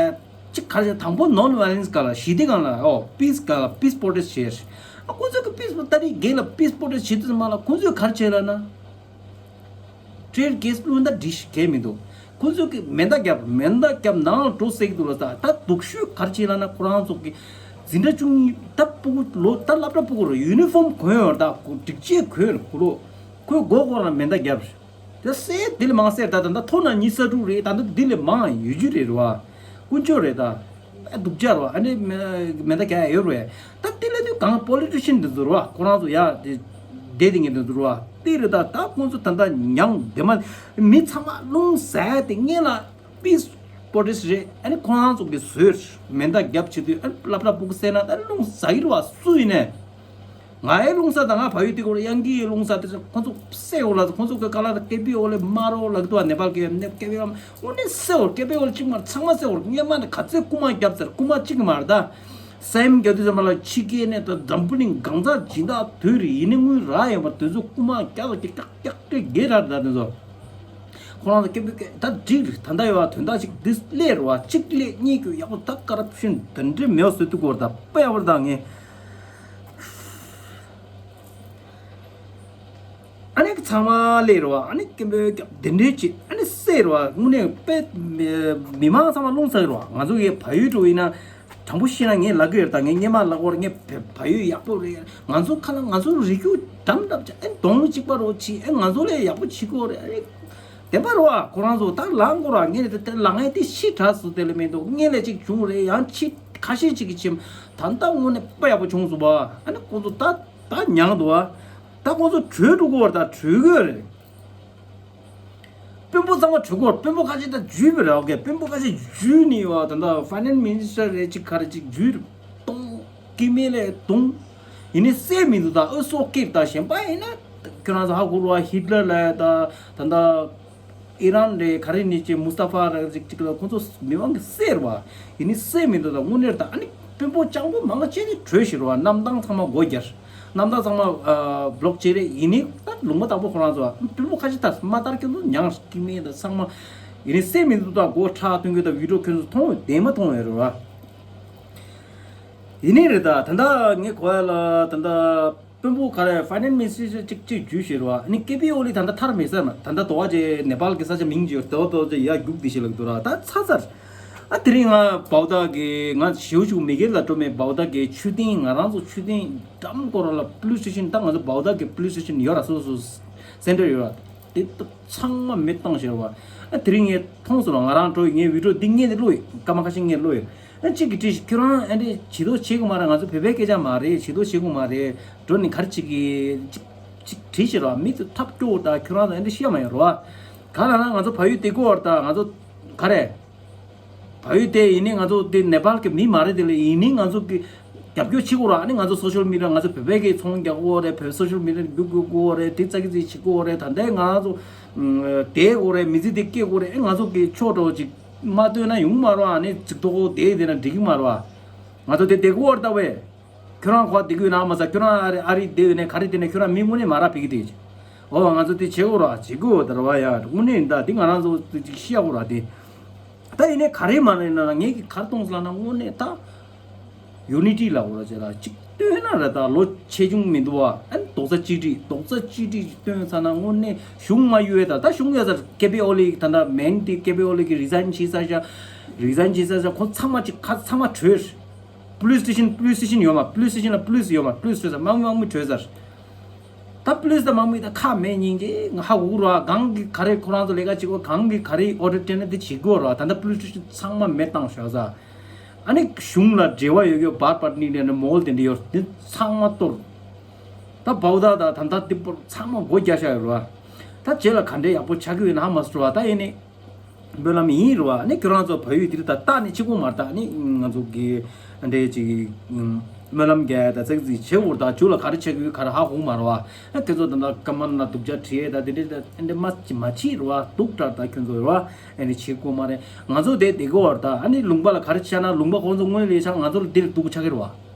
ཅིག་ག་རེ་བྱས། དང་པོ་ནོན་ཝ་ཡོ་ལེན་སི་སྒང་ལ། ཞི་བདེ་སྒང་ལ། ཨོ་པིས་སྒང་ལ། པིས་པོ་རོ་ཊེ་སི་བྱས། ཨ་ཁོ་ཚོ་གི་པིས་པོ་ད་རེས་རྒན་ལ་པིས་པོ་རོ་ཊེ་སི་བྱེད་དུས་ཙམ་པ་ལ་ཁོ་ཚོས་ག་རེ་བྱས་ལབ་ན། ཊི་ཡར་གེ་སི་སྤུན་ཟླ་འདྲི་ཞིག་གལ་མི་འདུག་ཁོ་ཚོས་ཀྱི་མེ་མདའ་རྒྱབ། མེ་མདའ་རྒྱབ་ནང་ལ་འགྲོ་ཟེར་གྱི་འདུག་ལ། ད་ད་སྡུག་ཤོས་ག་རེ་བྱས་ལབ་ན། ཁོ་རང་ཚོ་གི་འཛིན་གྲྭ་བཅུ་གཉིས་ད་སྤུ་གུ་ལོ་ད་སློབ་གྲྭ་སྤུ་གུ་རེད། ཡུ་ནི་ཧྥོམ་གོན་ཡོད་རེད། ད་སྒྲིག་ཆས་གོན་ཡོད་རེད། གོ་ལོ། ཁོས་མགོ་སྐོར་ལ་མེ་མདའ་རྒྱབ་རེད། ད་གསེར་དེ་ལས་མང་གསེར། ད་ད་ད་ཐོ་ན་ཉི་ཤུ་རྩ་དྲུག་རེད། ད་ད་དེ་ལས་མང་ཡོད་རྒྱུ་རེད་རེད་བ། དཀོན་མཆོག་རེད་ད། ཨ་སྡུག་ཅག་རེད་བ། ཨ་ནི་མེ་མེ་མདའ་རྒྱག་ཡ་ཡོད་རེད། ད་དེ་ལས་དུས་གང་པོ་ལི་ཊི་ཤན་དེ་ཚོ་རེད་བ། ཁོ་རང་ཚོ་ཡ་དེ་བསྡད་དེ་ངས་དེ་ཚོ་རེད་བ། དེ་རེད། ད་ད་ཁོང་ཚོ་ད་ད་མྱང་དེ་མ་མི་ཚང་མ་རླུང་ཟ་དེ་ངས་ལ་པིས་པོ་རོ་ཊེ་སི་རེད། ཨ་ནི་ཁོ་རང་ཚོ་གི་བཟོས་མེ་མདའ་རྒྱབ་བྱེད་དུས། ཨ་ནི་སློབ་གྲྭ་སྤུ་གུ་བསད་ན་ད་རླུང་ཟ་གི་རེད་བ། སུ་ཡིན་ནས། ང་ཡི་རླུང་ཟ་དང་། ང་བལ་ཡུལ་དེ་གོ་ར། ཡང་གི་རླུང་ཟ་དེ་ཚོ་ཁོ་ཚོ་བསད་འོ་ལ། ཁོ་ཚོ་གི་ཀ་ལ་ཀེ་པི་ཨོ་ལེ་མ་རོ་ལ་གི་དུ་བ་ནེ་པཱལ་གི་ནེ་ཀེ་པི་ཨོ་དངོས་གནས་བསད་འོ། ཀེ་པི་ཨོ་ལེ་གཅིག་མ་ཚང་མ་བསད་འོ། སྔན་མ་ནས་ག་ཚོད་རྐུ་མ་བརྒྱབ་ཟེར། རྐུ་མ་གཅིག་མ་རེད་ད། སེམས་རྒྱ་དུས་ཙམ་པ་ལ་ཕྱི་རྒྱལ་ནས་ད་འཛམ་བུ་གླིང་གང་ཚ་སྦྱིན་བདག་དོད་རེད། ཡིན་ནའི་དངུལ་རག་ཡོད་མ་རེད། དེ་ཚོ་རྐུ་མ་རྒྱག་ལ་ཀྱག་ཀྱག་ཀྱག་ཀྱག་རྒྱག་ར་རེད་ད། དེ་ཚོ་ཁོ་རང་ཚོ་ཀེ་པི་ཀེ་ད་འགྲིག་རེད། ད་ལྟ་ཡོད་བ་དོན་དག་ཅིག་འདི་སླེབས་རེད་བ། གཅིག་སླེབས་གཉིས་ཀྱི་ཡག་པོ། ད་ཀོ་རབ་ཤན་དེ་འདྲའི་མེད་པ་བཟོས་ཐུབ་ཀྱི་ཡོད་རེད་ད། དཔེ་ཡག་པོ་རེད་ད། ངས་ཨ་ནི་ཚང་མ་སླེབས་རེད་བ། ཨ་ནི་སྐད་འབོད་རྒྱབ། དེ་འདྲའི་ཅིག་ཨ་ནི་བསད་རེད་བ། དངོས་གནས་དཔེ་མི་མང་ཚང་མ་རླུང་ཟ་གི་རེད་བ། ང་ཚོ་གི་བལ་ཡུལ་འགྲོ་ཡིན་ན། དྲང་པོ་བཤད་ན་ངས་ལབ་གི་ཡོད་རེད་ད། ངས་སྔན་མ་ལབ་ཀྱི་ཡོད་རེད། ངས་བལ་བལ་ཡུལ་ཡག་པོ་རེད། ང་ཚོ་ཁ་ལ་ང་ཚོ་རིགས་རྒྱུད་འདྲ་མི་འདྲ་ཅིག་ཨེ་གདོང་གཅིག་པ་རོ་ཅིག་ཨེ་ང་ཚོ་ལས་ཡག་པོ་བྱེད་ཀྱི་ཡོད་རེད། ཨེ་བདེན་པ་རེད་བ། ཁོ་རང་ཚོ་ད་ལངས་དགོས་ར། ངས་དེ་དེ་ལངས་ཡས་དེ་ཕྱི་དྲགས་སུ་དེ་ལས་མེད་འདུག་སྔན་ལས་ཅིག་བྱུང་རེད། ཡང་ཕྱི་ཁ་ཤས་ཅིག་གི་ཕྱིན། ད་ལྟ་དངོས་གནས་དཔེ་ཡག་པོ་བྱུང་སོང་བ། ཨ་ནི་ཁོ་ཚོ་ད་ད་མྱངས་འདུག་བ། ད་ཁོ་ཚོ་བྲོས་འགྲོ་གི་ཡོད་རེད་ད། བྲོས་གི་ཡོད་རེད། དཔོན་པོ་ཚང་མ་བྲོས་གི་ཡོད་རེད། དཔོན་པོ་ཁ་ཤས་ད་འཇུས་པ་རེད། ཨོ་ཀེ། དཔོན་པོ་ཁ་ཤས་འཇུས་ནི་ཡོད། ད་ལྟ་ཕའི་ནན་སི་མི་ནི་སི་ཊར་རེད་ཅིག་ག་རེ་ཅིག་འཇུས་གཏོང་གི་མེད་ལས་གཏོང་། ཡིན་ནའི་བསད་མི་འདུག་ད་ཨོ་སོག་སྐེབས་ད་གཞན་པ་ཡིན་ན་ཁྱོད་རང་ཚོ་ཧ་གོ་རེད་བ། ཧི་ཊི་ལར་ལ་ད་ད་ལྟ་ཨི་རན་རེད། ག་རེ་ནི་ཅིག་མུ་སྟ་ཧྥ་རེད་ཅིག་ཅིག་ལ་ཁོ་ཚོ་མི་མང་གིས་བསད་རེད་བ། ཡིན་ནའི་བསད་མི་འདུག་ད་དངོས་གནས་ད་ཨ་ནི་དཔོན་པོ་སྤྱང་པོ་མང་ཆེ་ནི་བྲོས་ཤི་རེད་བ། གནམ་ཐང་ཚང་མ་སྒོ་བརྒྱབ། གནམ་ཐང་ཚང་མ་ཨ་བྷི་ལོག་བྱས་རེད། ཡིན་ནའི་ད་ལུང་པ་དང་པོ་ཁོ་རང་ཚོ་དཔོན་པོ་ཁ་ཤས་ད་མ་ལྟར་ཁྱོད་ཚོ་མྱངས་ཀི་མེད་ད་ཚང་མ། ཡིན་ནའི་བསད་མི་འདུག་ད་སྒོ་ཁྲལ་སྟོན་གི་ད་བི་ཌིའོ་ཁྱོད་ཚོ་མཐོང་བས་བདེན་མ་མཐོང་བས་རེད་བ། ཡིན་ནའི་རེད་ད། ད་ལྟ་ངས་གོ་ཡ་ལ་ད་ལྟ་དཔོན་པོ་ག་རེ་ཕའི་ནན་སི་མི་ནི་སི་ཊར་ཅིག་ཅིག་འཇུས་ཤི་རེད་བ། ཨ་ནི་ཀེ་པི་ཨོ་ལི་ད་ལྟ་ཐར་མེད་ས་མ། ད་ལྟ་དོ་བ་ཅེ་ནེ་པཱལ་གི་ས་ཆ་མིང་ཅིག་ཡོད། དོ་དོ་ཅེ་ཡ་རྒྱུག་དེ་ཤི་ལ་འདུག་ར། ད་ཚ་ཚར། ཨ་དེ་རིང་ང་བའོ་ཏ་གི་ང་ཞེའུ་ཅུ་མི་སྒེར་ལ་འགྲོ་མེད། བའོ་ཏ་གི་མཆོད་རྟེན། ང་རང་ཚོ་མཆོད་རྟེན་འགྲམ་སྐོར་ལ་པོ་ལི་སི་ཊེ་ཤན། ད་ང་ཚོ་བའོ་ཏ་གི་པོ་ལི་སི་ཊེ་ཤན་ཡོད་ར། སོ་སོ་སེན་ཊར་ཡོད་ར། དེ་ཚང་མ་མེ་བཏང་ཤེར་བ། ཨ་དེ་རིང་ངས་མཐོང་སོང་ལ། ང་རང་འགྲོ་ཡི། ངའི་བི་ཌིའོ་འདི་ངས་ནས་བླུགས་ཡོད། སྐར་མ་ཁ་ཤས་ངས་བླུགས་ཡོད། ཨ་གཅིག་གིས་དྲིས་ཤིག་ཁྱོད་རང་ཨ་འདྲས་བྱེད་དོ་བྱེད་གི་མ་རེད། ང་ཚོ་བོད་པའི་སྐད་ཆ་མ་རེད། བྱེད་དོ་བྱེད་གི་མ་རེད། འགྲོ་ནི་ག་རེ་བྱེད་གི། གཅིག་གཅིག་དྲིས་ཤིག་ར། མི་ཚོ་ཐབས་སྐྱོ་བོ་ད་ཁྱོད་རང་ཚོ་ཨ་འདྲས་བཤད་མ་ཡོང་ར། ག་ལ་ན་ང་ཚོ་བལ་ཡུལ་དེ་གོ་བར་ད་ང་ཚོ་ག་རེ། བལ་ཡུལ་དེ་ཡིན་ནི་ང་ཚོ་དེ་ནེ་པཱལ་གི་མི་མ་རེད། དེ་ལ་ཡིན་ནི་ང་ཚོ་གི་རྒྱབ་སྐྱོར་བྱེད་དགོས་ར། ཨ་ནི་ང་ཚོ་སོ་ཤལ་མི་ཌི་ཡ་ང་ཚོ་བོད་པའི་གི་ཚོང་རྒྱག་དགོས་རེད། བོད་སོ་ཤལ་མི་ཌི་ཡ་རྒྱུག་དགོས་རེད། དེ་ཙག་གི་ཙིག་བྱེད་དགོས་རེད། ད་ལྟའི་ང་ཚོ་བསྡད་དགོས་རེད། མི་ཚེ་དེ་སྐྱེལ་དགོས་རེད། ཨ་ང་ཚོ་གི་ཕྱོགས་འགྲོ་ཅིག་མ་ལྟོས་ན་ཡོང་མ་རོགས། ཨ་ནི་ཅིག་ཐོག་དེ་དེ་ན་འགྲིག་གི་མ་རོགས། ང་ཚོ་དེ་བསྡད་དགོས་ར་ད་བས། ཁྱོད་རང་ཁོ་བསྡད་དགོས་ན་མ་ཟ། ཁྱོད་རང་ཨ་རི་ཨ་རི་བསྡད་ཡོད་ནས་ག་རེ་བསྡད་ནས་ཁྱོད་རང་མི་དངོས་གནས་མ་རག་ཕེབས་ཀྱི་དེ། ཨོ་ང་ཚོ་དེ་བྱེད་དགོས་ར། བྱེད་དགོས་ད་ར་བ་ཡ། དངོས་གནས་ཡིན་ད། དེ་ང་རང་ཚོ་ཅིག་ཤེས་དགོས་ར་དེ། ད་ཡིན་ནའི་ག་རེ་མ་རེད་ན་ངས་ཀྱི་གར་གཏོང་ཟ་ན་དངོས་གནས་ད་ཡུ་ནི་ཊི་ལ་འོ་ར་ཅེ་ལ་གཅིག་སྟོན་ན་ར་ད་ལོ་ཆེ་ཆུང་མི་འདུག་བ། ཨན་རྡོག་རྩ་གཅིག་སྒྲིལ་རྡོག་རྩ་གཅིག་སྒྲིལ་སྟོན་ཚ་ན་དངོས་གནས་གཞུང་མ་གཡུལ་ད་ད་གཞུང་ཡ་ས་ཀེ་པི་ཨོ་ལི་ད་ད་མེན་ཏི་ཀེ་པི་ཨོ་ལི་གི་རི་ཟན་བྱེད་ས་ཤ་རི་ཟན་བྱེད་ས་ཤ་ཁོ་ཚང་མ་གཅིག་ཁ་ཚང་མ་བྲོས། པུ་ལི་སི་སི་ཊེ་ཤན་པུ་ལི་སི་སི་ཊེ་ཤན་ཡོད་མ་པུ་ལི་སི་སི་ཊེ་ཤན་ལ་པུ་ལི་སི་ཡོད་མ་པུ་ལི་སི་བྲོས་ས་དམག་མི་དམག་མི་བྲོས་ས། ད་པུ་ལི་སི་དང་དམག་མི་ད་ཁ་མེད་སྙིང་རྗེ་ང་ཧ་གོ་ར་གང་གི་ག་རེ་ཁོ་རང་ཚོ་ལས་ཀ་བྱེད་དགོས་གང་གི་ག་རེ་ཨོ་ཌར་སྤྲད་ན་དེ་བྱེད་དགོས་ར། ད་ལྟ་པུ་ལི་སི་ཊེ་ཤན་ཚང་མ་མེད་བཏང་ཤག་ས། ཨ་ནི་གཞུང་ལ་འབྲེལ་བ་ཡོད་ཡོད་བར་པར་ནི་ནས་མོལ་དེ་འདྲ་ཡོད་དེ་ཚང་མ་གཏོར། ད་བའུ་ད་ད་ད་ད་དེ་པོ་ཚང་མ་སྒོ་རྒྱག་ཤག་ཡོད་ར། ད་རྗེས་ལ་ག་འདྲའི་ཡག་པོ་ཆགས་ཀྱི་ཡོད་ན་ཧ་མ་སོ་ར། ད་ཡིན་ནི་སྨོན་ལམ་ཡིན་རུ་བ་ནི་ཁྱོད་རང་ཚོ་བལ་ཡུལ་འདིར་ད་ལྟ་ནི་གཅིག་པོ་མ་རེད། ད་ནི་ང་ཚོ་གི་འདྲའི་ཅིག་སྨོན་ལམ་རྒྱག་ད་ཙག་ཙིག་བྱེད་འུར་ད་ཇུ་ལ་ག་རེ་བྱེད་དགོས་ག་རེ་ཧ་གོ་མ་རུ་བ། ཨ་ཁྱོད་ཚོ་ད་ད་ཀ་མ་ན་སྡུག་ཅག་བྲིས་ད་དེ་འདྲའི་ད་འདྲའི་མ་ཅི་མ་བྱེད་རུ་བ་སྡུག་དྲག་ད་ཁྱོད་ཚོ་རུ་བ་ཨ་ནི་བྱེད་དགོས་མ་རེད། ང་ཚོ་དེ་དེ་གོ་བར་ད་ཨ་ནི་ལུང་པ་ལ་ག་རེ་བྱས་ན་ལུང་པ་ཁོང་ཚོ་དངོས་ལས་ཆགས་ང་ཚོ་ལ་འདིར་སྡུག་ཆགས་ཀྱི་རུ་བ།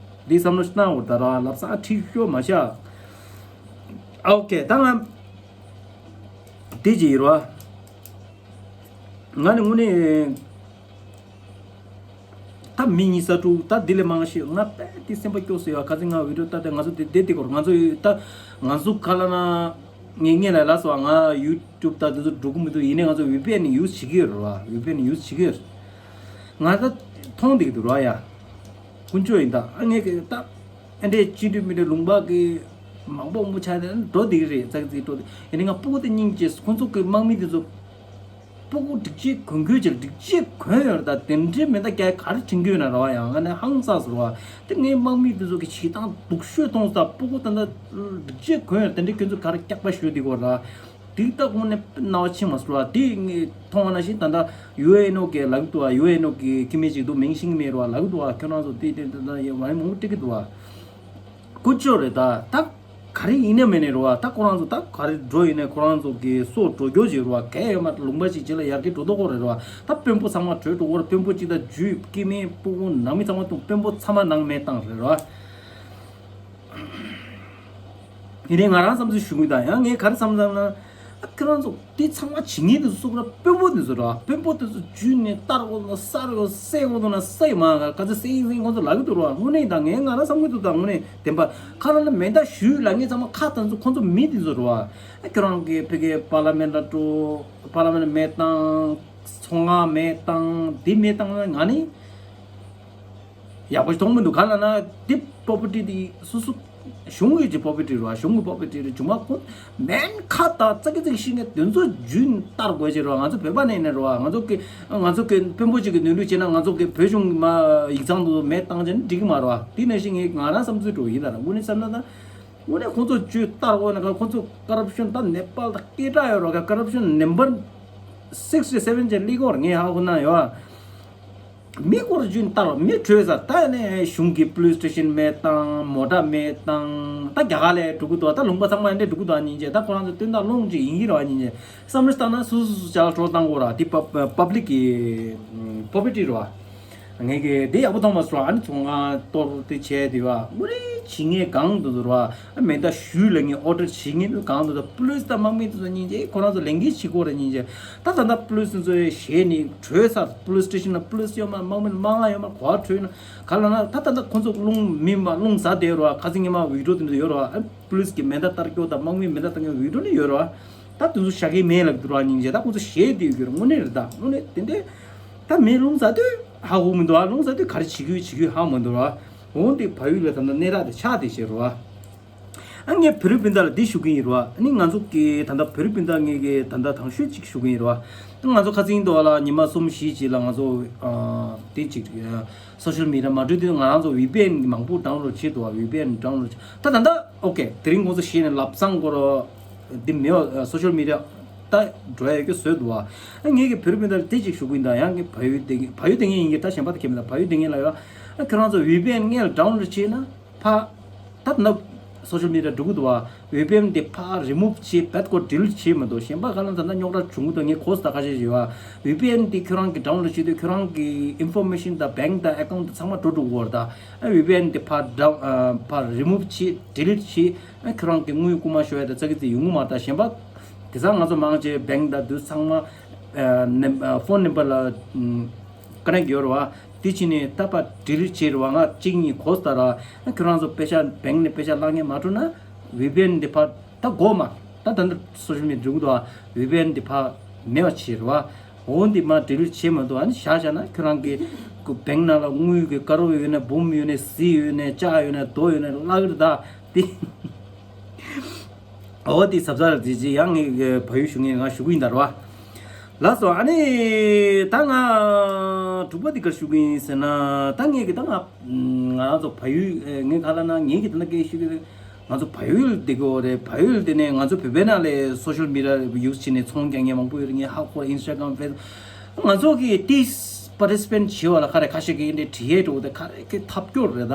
འདི་བསམ་བློ་ཞིག་བཏང་འུར་ད་ར་ལབ་ས་ཁྲིད་ཤོ་མ་བྱ། ཨ་ཨོ་ཁེ་ད་ང་དེ་ཅི་ཡིན་རུ་བ། ང་ནི་དངོས་གནས་ད་མི་གཉིས་ས་དྲུག་ད་འདི་ལས་མང་ཤེས་ང་དཔེ་དེ་སེམས་པ་སྐྱོ་སོ་ཡ། ཁ་སང་ང་བི་ཌི་ཡོ་ལྟ་དེ་ང་ཚོ་དེ་དེ་དེ་སྐོར་ང་ཚོ་ཡོད་ད་ང་ཚོ་ག་ལ་ན་ངས་ངས་ལ་ལ་སོ་ང་ཡུ་ཊུབ་ད་དེ་ཚོ་འགྲོ་གི་མི་འདུག་ཡིན་ནའི་ང་ཚོ་བི་པི་ཨེན་ཡུ་སི་བྱེད་ཀྱི་ཡོད་རེད་བ། བི་པི་ཨེན་ཡུ་སི་བྱེད་ཀྱི་ཡོད་རེད། ང་ད་མཐོང་བསྡད་ཀྱི་འདུག་ར་ཡ། དཀོན་མཆོག་ཡིན་ད་ཨ་ངས་ཀྱི་ད་ཨ་འདྲས་སྤྱི་འཐུས་མི་འདྲ་ལུང་པ་གི་མང་པོ་མོ་ཆ་ནས་འགྲོ་བསྡད་ཀྱི་རེད། ཙག་ཙིག་འགྲོ་བསྡད་ཡིན་ནའི་ང་སྤུ་གུ་དེ་སྙིང་རྗེ་ཁོང་ཚོ་གི་དམག་མི་དེ་ཚོ། སྤུ་གུ་སྒྲིག་ཆས་གོན་གོས་ཅིག་སྒྲིག་ཆས་གོན་ཡོད་རེད། ད་དེ་འདྲའི་མེ་མདའ་རྒྱག་ག་རེ་དྲན་གྱི་ཡོད་ན་རེད་བ། ཡང་ང་ནས་ཧང་སངས་སོང་རེད་བ། དེ་ངའི་དམག་མི་དེ་ཚོ་གི་བྱེད་སྟངས་སྡུག་ཤོས་མཐོང་སོང་། ད་སྤུ་གུ་ད་ལྟ་སྒྲིག་ཆས་གོན་ཡོད་དེ་འདྲའི་ཁྱོད་ཚོ་ག་རེ་སྐྱག་པ་ཞུ་དེ་གོ་ར། དེ་ད་དངོས་གནས་རྣ་བ་ཕྱིན་མ་སོང་ར། དེ་ངས་མཐོང་བ་ན་བཞིན་ད་ལྟ་ཡུ་ཨེན་ཨོ་གི་ལབ་འདུག་བ། ཡུ་ཨེན་ཨོ་གི་ཁྱི་མི་ཅིག་འདུག་མིང་ཤེས་ཀྱི་མེད་རེད་བ། ལབ་འདུག་བ། ཁྱོད་རང་ཚོ་དེ་དེ་ད་ལྟ་ཡ་བ་མང་པོ་སྤྲད་ཀྱི་འདུག་བ། ཀུ་ཅོ་རེད་ད། ད་ག་རེ་ཡིན་ནའི་མིན་ནའི་རེད་བ། ད་ཁོ་རང་ཚོ་ད་ག་རེ་འགྲོ་ཡིན་ནའི་ཁོ་རང་ཚོ་གི་སྲོག་འགྲོ་རྒྱུ་ཅིག་རེད་བ། གལ་ཡོད་མ་རེད། ལུང་པ་ཅིག་རྗེས་ལ་ཡར་རྒྱས་འགྲོ་ཐུབ་ཀྱི་རེད་བ། ད་དཔོན་པོ་ཚང་མ་བྲོས་འགྲོ་གི་རེད། དཔོན་པོ་གཅིག་ད་རྒྱུད་སྐྱེ་དམན་སྤུ་གུ་ནང་མི་ཚང་མ་བཏང་། དཔོན་པོ་ཚང་མ་ནང་མེད་བཏང་རེད་བ། ཡིན་ནའི་ང་རང་བསམ་ཚུལ་ཞུ་གི་ད་ཡང་ངས་ག་རེ་བསམ་བསམ་ན། ཨ་ཁྱེད་རང་ཚོ་དེ་ཚང་མ་བྱེད་མཁན་དེ་ཚོ་སུ་ར། དཔོན་པོ་དེ་ཚོ་ར། དཔོན་པོ་དེ་ཚོ་འཇུས་ནས་སྟར་དགོས་ན་སར་དགོས། བསད་དགོས་འདུག་ན་བསད་མ་ག་ག་ཚོད་བསད་ཡིན་བསད་ཡིན་ཁོང་ཚོ་ལབ་ཀྱི་འདུག་ར། དངོས་གནས་ད་ངས་ང་རང་བསམ་གྱི་འདུག་ད་དངོས་གནས་བདེན་པ་ཁ་ལ་ན་མེ་མདའ་གཞུས་ལབ་མཁན་ཚང་མ་ཁ་དང་ཚོ་ཁོང་ཚོ་མི་དེ་ཚོ་ར། ཨ་ཁྱོད་རང་གི་ཕ་གིའི་པར་ལི་མེན་ལ་འགྲོ། པར་ལི་མེན་མེད་བཏང་། ཚོང་ཁང་མེད་བཏང་། འདི་མེད་བཏང་ན་ང་ནི། ཡག་པོ་ཞིག་མཐོང་མི་འདུག་ག་ལ་ན་འདི་པོ་པར་ཊི་འདི་སོ་སོ་གཞུང་གི་ཅིག་པོ་པར་ཊི་རེད་བ། གཞུང་གི་པོ་པར་ཊི་རེད། ཇུ་མ་ཁོ་མེན་ཁ་ད་ཙག་གི་ཙག་ཤིག་ནས་དེ་ཚོ་རྒྱུན་བསྟར་དགོས་ཅིག་རེད་བ། ང་ཚོ་བོད་པ་ནས་ནས་རེད་བ། ང་ཚོ་གི་ང་ཚོ་གི་དཔོན་པོ་ཅིག་གི་ནུས་ལུགས་བྱས་ན་ང་ཚོ་གི་བོད་གཞུང་གི་མ་ཡིག་ཚང་དུ་མེད་བཏང་བྱས་ན་འགྲིག་གི་མ་རེད་བ། དེ་ནང་བཞིན་ངས་ང་རང་བསམ་ཚུལ་འགྲོ་ཡིན་ད་ར། དངོས་གནས་བསམ་ན་ད་དངོས་གནས་ཁོང་ཚོ་བཅོས་བསྟར་དགོས་ན་ག་ཁོང་ཚོ་ཀ་རབ་ཤོན་ད་ནེ་པཱལ་ད་སྐད་གྲགས་ཡོད་རེད་བ། ཀ་རབ་ཤོན་ནམ་བར་སིགས་ཊི་སེ་ཝེན་ཅིག་སླེབས་ཀྱི་ཡོད་རེད། ངས་ཧ་གོ་ན་ཡོད་བ། མི་སྐོར་རྒྱུན་ལྟར་མི་བྲོས་ས་ད་ནས་གཞུང་གི་པུ་ལི་སི་ཊེ་ཤན་མེད་བཏང་། མོ་ཊ་མེད་བཏང་། ད་རྒྱ་གར་ལ་འགྲོ་གི་འདུག་ད་ལུང་པ་ཚང་མ་འདྲ་འགྲོ་གི་འདུག་ཉིན་རྗེས་ད་ཁོ་རང་ཚོ་སྟོན་ཐོག་རླུང་ཅིག་ཡིན་གྱི་རེད་བ། ཉིན་རྗེས་བསམ་བློ་བཏང་ན་སུ་སུ་སུ་ཅག་ལ་གྲོགས་བཏང་དགོས་ར། དེ་པ་པ་པ་ལིག་གི་པོ་པར་ཊི་རེད་བ། ངས་གི་དེ་ཡག་པོ་མཐོང་མ་སོང་། ཨ་ནི་ཚོང་ཁང་གཏོར་དེ་བྱས་དེ་བ་དངོས་གནས་བྱེད་མཁན་གང་འདུག་འདུག་ར། མེ་མདའ་གཞུས་ལབ་མཁན་ཨོ་ཌར་བྱེད་མཁན་གང་འདུག་འདུག་པུ་ལི་སི་དང་དམག་མི་དེ་ཚོ་ཉིན་རྗེས་ཁོ་རང་ཚོ་ལས་འགན་བྱེད་དགོས་རེད། ཉིན་རྗེས་ད་ད་ལྟ་པུ་ལི་སི་དེ་ཚོའི་ཞལ་ནས་བྲོས་ས། པུ་ལི་སི་ཊེ་ཤན་ལ་པུ་ལི་སི་ཡོད་མ། དམག་མི་ལ་དམག་ལ་ཡོད་མ། གོ་བ་བྲོས་ན་ག་ལ་ན་ད་ད་ལྟ་ཁོ་ཚོ་རླུང་མི་མ་རླུང་ཟ་བསྡད་ཡོད་ར། ཁ་སང་ཉི་མ་བི་ཌི་ཡོ་དེ་འདྲ་ཡོད་ར། པུ་ལི་སི་གི་མེ་མདའ་སྟར་སྐྱོ་དང་དམག་མི་མེ་མདའ་སྟར་སྐྱོ་བི་ཌི་ཡོ་ནི་ཡོད་ར། ད་དེ་ཚོ་བཞག་གི་མེད་ལབ་འདུག་ར། ཉིན་རྗེས་ད་ཁོ་ཚོ་ཞལ་དེ་ཡོད་གི་ར། དངོས་གནས་རེད། ད་དངོས་གནས་དེ་འདྲའི་ད་མི་རླུང་ཟ་དུས་ཧ་གོ་མི་འདུག་ཨ་རླུང་ཟ་དུས་ག་རེ་བྱེད་ཀྱི་ཡོད་བྱེད་ཀྱི་ཡོད་ཧ་མ་འདུག་ར། འོང་དེ་བལ་ཡུལ་ལ་ད་ལྟ་གནས་རག་དེ་ཆགས་དེ་བྱེད་རོ། ཨ་ངས་བོད་རིགས་སྤུན་ཟླ་ལ་འདི་ཞུ་གི་ཡིན་རོ། ཨ་ནི་ང་ཚོ་གི་ད་ལྟ་བོད་རིགས་སྤུན་ཟླ་ངས་གི་ད་ལྟ་དང་ཤོས་ཅིག་ཞུ་གི་ཡིན་རོ། ང་ཚོ་ཁ་སང་དོ་ལ་ཉི་མ་གསུམ་བཞི་ཅིག་ལ་ང་ཚོ་ཨ་དེ་ཅིག་སོ་ཤལ་མི་ཌི་ཡ་མ་འགྲོ་དུས་ང་རང་ཚོ་བི་པི་ཨེན་མང་པོ་ཌའོན་ལོཌ་བྱེད་འདུག་བ། བི་པི་ཨེན་ཌའོན་ལོཌ་བྱེད་ད་ད་ལྟ་ཨོ་ཀེ་དེ་རིང་ཁོང་ཚོ་ཤེས་ནས་ལབ་སང་སྐོར་འདི་མེད་པ། སོ་ཤལ་མི་ཌི་ཡ་ད་འགྲོ་ཡ་ཡོད་ཀྱི་བཟོས་འདུག་བ། ཨ་ངས་གི་བོད་རིགས་སྤུན་ཟླ་ལ་དེ་ཅིག་ཞུ་གི་ཡིན། ད་ཡང་གི་བལ་ཡུལ་དེ་བལ་ཡུལ་དེ་ངས་ཡིན་གི་ད་གཞན་པ་དེ་ཁྱེད་མི་ད་བལ་ཡུལ་དེ་ངས་ལ་ཡོད། ཨ་ཁྱེད་རང་ཚོ་བི་པི་ཨེན་ངས་ལ་ཌའོན་ལོཌ་བྱེད་ན། ཕ། ད་ན་སོ་ཤལ་མི་ཌི་ཡ་འགྲོ་གི་འདུག་བ། བི་པི་ཨེན་དེ་ཕ་རི་མུབ་བྱེད། རྦད་ཁོ་ཌི་ལིཊ་བྱེད་མི་འདུག་གཞན་པ་ག་ལ་ད་ལྟ་རྙོག་དྲ་བྱུང་གི་འདུག་ངས་གོ་ས་ད་ཁ་ཤས་ཤིག་ཡོད་བ། བི་པི་ཨེན་དེ་ཁྱོད་རང་གི་ཌའོན་ལོཌ་བྱེད་དུས་ཁྱོད་རང་གི་ཨིན་ཕོར་མེ་ཤན་དང་བེང་དང་ཨེ་ཀའུན་ཊི་ཚང་མ་འགྲོ་འགྲོ་གི་ཡོད་རེད་ད། ཨ་བི་པི་ཨེན་དེ་ཕ་ཌའོན་ཨ་ཕ་རི་མུབ་བྱེད། ཌི་ལིཊ་བྱེད། ཨ་ཁྱོད་རང་གི་དངུལ་རྐུ་མ་ཤོར་ཡ་ད་ཙག་གི་ཙིག་ཡོང་གི་མ་རེད་ད། གཞན་པ་དེ་ཚང་ང་ཚོ་མང་ཆེ་བེང་དང་དུས་ཚང་མ་ཨ་ནེམ་ཨ་ཕོན་ནམ་བར་ལ་ཨ་ ཀ་ནས་གྱུར་བ། དེ་ཕྱིན་ནས་ད་ཕར་ཌི་ལིཊ་བྱས་རེད་བ། ང་གཅིག་གཉིས་གོ་ས་ར། ཁྱོད་རང་ཚོ་པེ་ཤ་བེང་ནས་པེ་ཤ་བླང་ངེས་མ་འགྲོ་ན། ཝི་པི་ཨེན་འདི་ཕར་ད་གོ་མ། ད་ད་འདི་སོ་ཤལ་མི་ཌི་ཡ་འགྲོ་གི་འདུག་ཨ། ཝི་པི་ཨེན་འདི་ཕར་མེད་པ་བྱས་རེད་བ། འོ་འདི་མ་ཌི་ལིཊ་བྱས་མ་འདུག་ཨ་ནི་བཞག་བཞག་ན་ཁྱོད་རང་གི་བེང་ནང་ལ་དངུལ་གྱི་དཀར་པོ་ཡོད་ན་འབུམ་ཡོད་ན་གཟི་ཡོད་ན་ལྕགས་ཡོད་ན་རྡོ་ཡོད་ན་བརླག་གི་རེད་ད། དེ། འོ་དེ་གཟབ་གཟབ་རེད་ཅེས་ཡང་ངས་བལ་ཡུལ་ཞུ་མཁན་ང་ཞུ་གི་ཡིན་ད་རེད་བ། ལགས་སོ། ཨ་ནི་ད་ང་དྲུག་པ་འདི་གར་ཞུ་གི་ཡིན་ཟེར་ན། ད་ངས་ཀྱི་ད་ང་ང་རང་ཚོ་བལ་ཡུལ་ངས་ག་ལ་ན་ངས་ཀྱི་ད་ན་སྐད་ཞུ་གི་རེད། ང་ཚོ་བལ་ཡུལ་འདི་གོ་རེད། བལ་ཡུལ་དེ་ནས་ང་ཚོ་བོད་པའི་ནང་ལ་སོ་ཤལ་མི་ཌི་ཡ་ཡུ་སི་བྱས་ནས་ཚོང་རྒྱག་མཁན་མང་པོ་ཡོད་རེད། ངས་ཧ་གོ། ཨིན་སི་ཊ་གྷ་རམ་ཕེ་སི་བུག་ང་ཚོ་གི་ཏིས་པར་ཊི་སི་པེན་ཊི་བྱེད་པ་ལ་ག་རེ་ཁ་ཤས་ཀྱི་འདི་བྲིས་ཡས་འགྲོ་དེ་ག་རེ་གི་ཐབས་སྐྱོ་རེད་ད།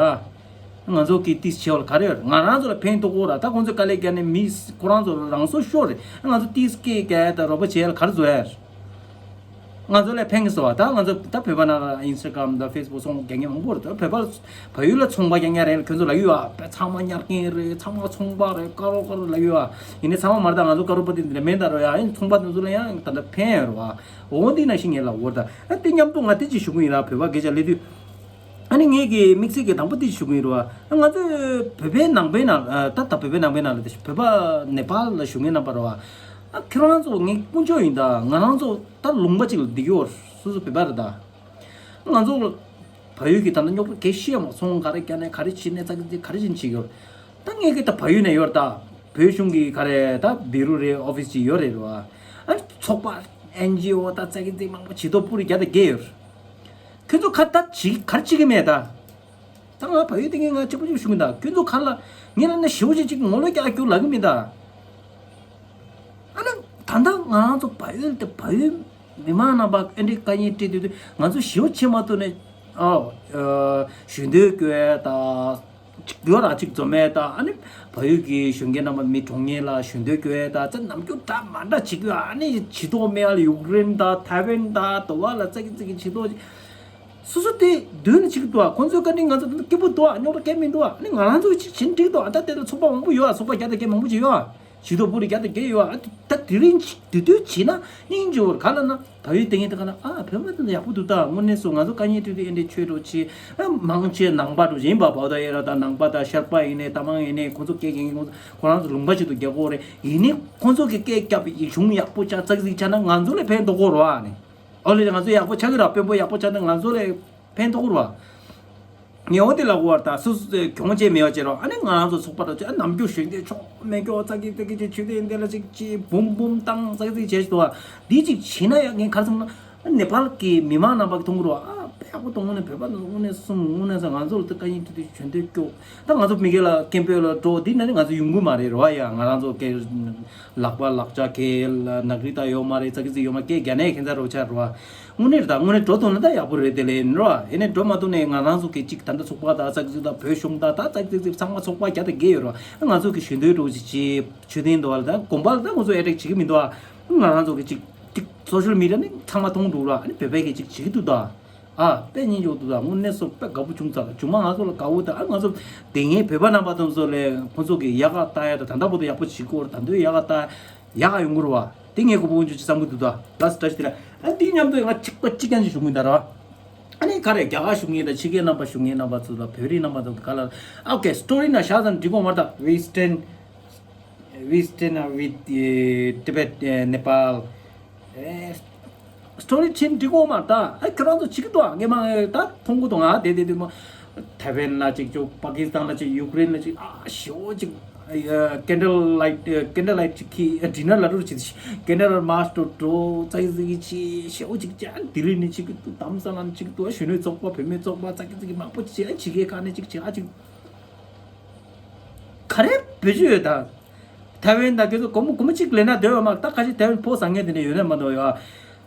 ང་ཚོ་གི་ཏིས་བྱེད་པ་ལ་ག་རེ་ཡོད་རེད། ང་རང་ཚོ་ལ་ཕན་ཐོགས་གོ་ར། ད་ཁོང་ཚོས་དཀའ་ལས་བརྒྱབ་ནས་མི་ཁོ་རང་ཚོ་རང་སྲོག་ཤོར་རེད། ང་ཚོ་ཏིས་སྐད་རྒྱག་ཡ་ད་རོགས་པ་བྱེད་ཡ་ལ་ག་རེ་བཟོ་ཡ་རེད། ང་ཚོ་ལ་ཕན་གི་སོ་བ། ད་ང་ཚོ་ད་བོད་པ་ནང་ལ་ཨིན་སི་ཊ་གྷ་རམ་དང་ཕེ་སི་བུག་ཚོང་རྒྱག་མཁན་མང་པོ་རེད། ད་བོད་པ་བལ་ཡུལ་ལ་ཚོང་པ་རྒྱག་མཁན་རེད། ཁྱོད་ཚོ་ལབ་ཡོད་ཨ། བས་ཚང་མ་ཉར་མཁན་རེད། ཚང་མ་ཚོང་པ་རེད། དཀར་པོ་དཀར་པོ་ལབ་ཡོད་ཨ། ཡིན་ནའི་ཚང་མ་མ་རེད། ད་ང་ཚོ་དཀར་པོ་དེ་འདྲ་མིན་ད་རོ་ཡ། ཡིན་ཚོང་པ་དེ་ཚོ་ལ་ཡང་ད་ལྟ་ཕན་ཡོད་རེད་བ། འོ་འདི་ནང་བཞིན་ངས་ལབ་འོ་ད། ཨ་དེ་མཉམ་དུ་ང་དེ་ཅིག་ཞུ་གི་ཡིན་ར། བོད་པ་སྐད་ཆ་ལབ་དུས། ཨ་ནི་ངས་ཀྱི་དམིགས་བསལ་གྱི་དང་པོ་དེ་ཞུ་གི་ཡིན་ར་བ། ང་ཚོས་བོད་པའི་ནང་པའི་ནང་ད་ད་བོད་པའི་ནང་པའི་ནང་ལ་དེ་བོད་པ་ནེ་པཱལ་ལ་བཞུགས་མཁན་རྣམ་པ་ར་བ། ཨ་ཁྱོད་རང་ཚོ་ངའི་དཀོན་མཆོག་ཡིན་ད། ང་རང་ཚོ་ད་ལུང་པ་ཅིག་ལ་བསྡད་ཀྱི་ཡོད། སོ་སོ་བོད་པ་རེད་ད། ང་ཚོ་བལ་ཡུལ་གྱི་ད་ལྟ་རྙོག་དྲ་གལ་ཤེས་མ་སོང་། ག་རེ་རྒྱག་ནས་ག་རེ་བྱེད་ནས་ཙག་གི་ཙིག་ག་རེ་བྱེད་བྱེད་ཀྱི་ཡོད། ད་ངས་ཀྱི་ད་བལ་ཡུལ་ནས་ཡོད་ད། བོད་གཞུང་གི་ག་རེ་ད་བི་རུ་རེད། ཨོ་ཕི་སི་ཅིག་ཡོད་རེད་ར་བ། ཨ་ཚོགས་པ་ཨེན་ཇི་ཨོ་ད་ཙག་གི་ཙིག་མང་པོ་བྱེད་ཐོག་པུ་རི་རྒྱ་ད་རྒྱལ་ཡོད། ཁྱོད་ཚོ་ཁ་ད་ཅིག་ག་རེ་བྱེད་ཀྱི་མེད་ད། ད་ང་བལ་ཡུལ་དེ་ངས་ང་གཅིག་པུ་གཅིག་ཞུ་གི་ད། ཁྱོད་ཚོ་ཁ་ལ་ངས་ལ་ནས་ཞེ་པོ་ཅིག་ཅིག་ངོ་ལོག་རྒྱག་རྒྱུ་ལབ་གི་མིན་ད། ཨ་ན་ད་ལྟ་ང་རང་ཚོ་བལ་ཡུལ་དེ་བལ་ཡུལ་མི་མང་རྣམ་པ་ཨེ་འདྲའི་དཀའ་ངལ་འཕྲད་དུས་དུས་ང་ཚོ་ཞེ་པོ་བྱེད་མ་ཐུབ་ནས། ཨ་ཞུ་འདོད་སྐྱོ་ཡ་ད། ཅིག་ཡོད་ར་ཅིག་འཛོམས་ཡ་ད། ཨ་ནི་བལ་ཡུལ་གྱི་གཞོན་སྐྱེས་རྣམ་པ་མི་གྲོངས་མཁན་ལ་ཞུ་འདོད་སྐྱོ་ཡ་ད། ཙ་ནམ་རྒྱུན་འདྲ་མ་འདྲ་བྱེད་ཀྱི་ཡོད། ཨ་ནི་བྱེད་དོགས་མེད་ཨ་ལ་ཡུཀ་རེན་ད་ཐའེ་ཝན་ད་དོ་བ་ལ་ཙག་གི་ཙིག་གི་བྱེད་དོགས། སོ་སོ་དེ་མདུན་ལ་ཅིག་འདུག་ཨ། ཁོང་ཚོའི་བཀའ་དྲིན་ང་ཚོ་དེ་སྐྱིད་པོ་འདུག་ཨ། རྙོག་དྲ་སྐད་མི་འདུག་ཨ། ཨ་ནི་ང་རང་ཚོ་གི་ཅིག་བྱེད་འགྲིག་འདུག་ཨ། ད་དེ་ལ་ཚོགས་པ་མང་པོ་ཡོད་ཨ། ཚོགས་པ་བརྒྱ་དང་བརྒྱད་མང་པོ་ཅིག་ཡོད་ཨ། ཞུ་དོ་པོ་རི་རྒྱ་དང་རྒྱལ་ཡོད་ཨ། ད་དེ་རིང་ཅིག་དུས་དུས་བྱས་ན་སྙིང་རྗེ་བོར་ག་ལ་ན། བལ་ཡུལ་དེ་ངས་དེ་ག་ན་ཨ་བོད་པ་དེ་ལ་ཡག་པོ་འདུག་ད། དངོས་གནས་སུ་ང་ཚོ་དཀའ་ངལ་འཕྲད་དུས་ཨེ་འདྲའི་ཆོས་འགྲོ་ཆེ། ཨ་མང་ཆེ་ནང་པ་འགྲོ་ཡིན་པ། བའོ་ད་ཡེ་ར་ད་ནང་པ་ད་ཤར་པ་ཡིན་ནའི་ད་མང་ཡིན་ནའི་ཁོང་ཚོ་སྐད་རྒྱག་མཁན་ཁོང་ཚོ་ཁོ་རང་ཚོ་ལུང་པ་ཅིག་ཏུ་རྒྱག་གོ་རེད། ཡིན་ནའི་ཁོང་ཚོ་གི་སྐད་རྒྱབ་གཞུང་ཡག་པོ་ཆགས་ཙག་ཙིག་ཆགས་ན་ང་ཚོ་ལ་ཕན་ཐོགས་གོ་རོ་ཨ་ནི། ཨོ་ལེ་ང་ཚོ་ཡག་པོ་ཆགས་ཀྱི་ར། དཔོན་པོ་ཡག་པོ་ཆགས་ན་ང་ཚོ་ལ་ཕན་ཐོགས་ར། ངས་འོ་དེ་ལ་གོ་བར་ད་སུ་སུ་གྱོང་ཆེ་མེད་པ་བྱེད་རོགས། ཨ་ནི་ང་རང་ཚོ་ཚོགས་པ་ར་ཅེ་ནམ་རྒྱུན་ཞོན་དེ་ཆོག་མེད་སྐྱོ་ཙག་གི་ཙག་གི་ཅེ་ཆུ་དེ་འདི་ལ་ཅིག་ཅེ་བུམ་བུམ་བཏང་ཙག་གི་ཙག་བྱེད་ཤི་དོ། འདི་ཅིག་བྱེད་ན་ཡ་ངས་གར་སོང་ན་ནེ་པཱལ་གི་མི་མང་རྣམ་པ་གི་མཐོང་གི་རོགས། ཨ་ཕ་ཡག་པོ་གཏོང་དངོས་གནས་བོད་པ་དངོས་གནས་གསུམ་དངོས་གནས་ས་ང་ཚོ་ལ་ད་དཀའ་ངལ་འཕྲད་དུས་ཞོན་དེ་སྐྱོ། ད་ང་ཚོ་མི་སྒེར་ལ་སྐད་འབོད་ལ་འགྲོ་འདི་ན་ནི་ང་ཚོ་ཡོང་གི་མ་རེད་རོ། ཨ་ཡ་ང་རང་ཚོ་སྐད། ལག་པ་ལག་ཆ་གལ་ནག་རི་ད་ཡོད་མ་རེད། ཙག་གི་ཙིག་ཡོད་མ་སྐད་རྒྱག་ནས་ཁྱེད་ཚ་རོགས་ཆ་རོ། དངོས་གནས་རེད་ད། དངོས་གནས་འགྲོ་ཐུབ་ན་ད་ཡག་པོ་རེད་དེ་ལས་ཡིན་རོ། ཨེ་ནས་འགྲོ་མ་ཐུབ་ནས་ང་རང་ཚོ་གི་ཅིག་ད་ལྟ་ཚོགས་པ་ད་ཙག་གི་ཙིག་ད་བོད་གཞུང་ད་ད་ཙག་གི་ཙིག་ཚང་མ་ཚོགས་པ་བརྒྱ་དང་བརྒྱད་ཡོད་རོ། ང་ཚོ་གི་ཞུ་འདོད་འགྲོ་ཅིག་ཅིག་ཆོས་ཐེངས་འདུག་བ་ལ་ད་དགོན་པ་ལ་ད་ང་ཚོ་ཨེ་ཊེག་བྱེད་ཀྱི་མི་འདུག་ཨ། ང་རང་ཚོ་གི་ཅིག་ཅིག་སོ་ཤལ་མི་ཌི་ཡ་ནི་ཚང་མ་མཐོང་འགྲོ་རོ། ཨ་ནི་བོད་པའི་གི་ཅིག་བྱེད་ཀྱི་འདུག་ད། ཨ་དཔེ་སྙིང་རྗེ་པོ་འདུག་ད། དངོས་གནས་སུ་དཔེ་དགའ་པོ་བྱུང་ཚར། ཇུ་མ་ང་ཚོ་ལ་དགའ་བོ་ད། ཨ་ང་ཚོ་དེ་ངའི་བོད་པ་རྣམ་པ་ཚོ་ཚོ་ལས་ཁོང་ཚོ་གི་ཡག་ག་ལྟ་ཡ་ད། ད་ལྟ་བར་དུ་ཡག་པོ་བྱེད་དགོས་ར། ད་དུང་ཡག་ག་ལྟ་ཡག་ག་ཡོང་དགོས་ར་བ། དེ་ངས་གོ་བོ་འཇུ་ཅི་བསམ་གི་འདུག་ད། ལ་སི་བཀྲ་ཤིས་བདེ་ལེགས། ཨ་དེ་མཉམ་དུ་ང་གཅིག་པ་གཅིག་རྐྱང་ཞིག་ཞུ་གི་ཡིན་ད་ར་བ། ཨ་ནི་ག་རེ་རྒྱ་གར་བཞུགས་མཁན་དང་ཕྱི་རྒྱལ་རྣམ་པ་བཞུགས་མཁན་རྣམ་པ་ཚོ་དང་བོད་རིགས་རྣམ་པ་ཚོ་ག་ལ། ཨ་ཨོ་ཀེ། སི་ཊོ་རི་ན་ཤ་ཚ་འགྲིག་གོ་མ་རེད་ད། ཝེ་སི་ཊན། ཝེ་སི་ཊན་ཨ་ཝི་ཊི་བེཊ་ནེ་པཱལ། སི་ཊོ་རི་ཆེན་འགྲིག་གོ་མ་རེད་ད། ཨ་ཁྱོད་རང་ཚོ་བྱེད་ཀྱི་འདུག་ཨ། ངས་མ་ད་མཐོང་གི་འདུག་ང་དེ་དེ་དེ་མ་ཐའེ་ཝན་ལ་ཅིག་ཅོ། པ་ཀི་སི་ཐན་ལ་ཅིག། ཡུཀ་རེན་ལ་ཅིག། ཨ་ཞེ་པོ་ཅིག་ཀེན་ཌལ་ལའིཊ་ཀེན་ཌལ་ལའིཊ་ཅིག་གི་ཌི་ནར་ལ་རུ་ཅིག་ཀེན་ཌལ་མར་ཆ་འགྲོ་འགྲོ་ཙག་ཙིག་ཅིག་ཞེ་པོ་ཅིག་ཅིག་ལྡི་ལི་ནས་ཅིག་དྷ་རམ་ས་ལ་ནས་ཅིག་ཏུ་གཞོན་ནུའི་ཚོགས་པ་བུད་མེད་ཚོགས་པ་ཙག་ཙིག་མང་པོ་ཅིག་ཕྱི་རྒྱལ་ཁག་ནས་ཅིག་ཅིག་ཨ་ཅིག་ག་རེ་བེད་སྤྱོད་ཡོད་ད། ཐའེ་ཝན་ད་ཁྱོད་ཚོ་སྒོར་མོ་སྒོར་མོ་གཅིག་ལེན་ན་འདོད་པ་མ་ད་ཁ་ཤས་ཐའེ་ཝན་ཕོ་བཟང་ངན་དེ་འདྲ་ཡོད་ན་མ་གཏོགས་ཡོད།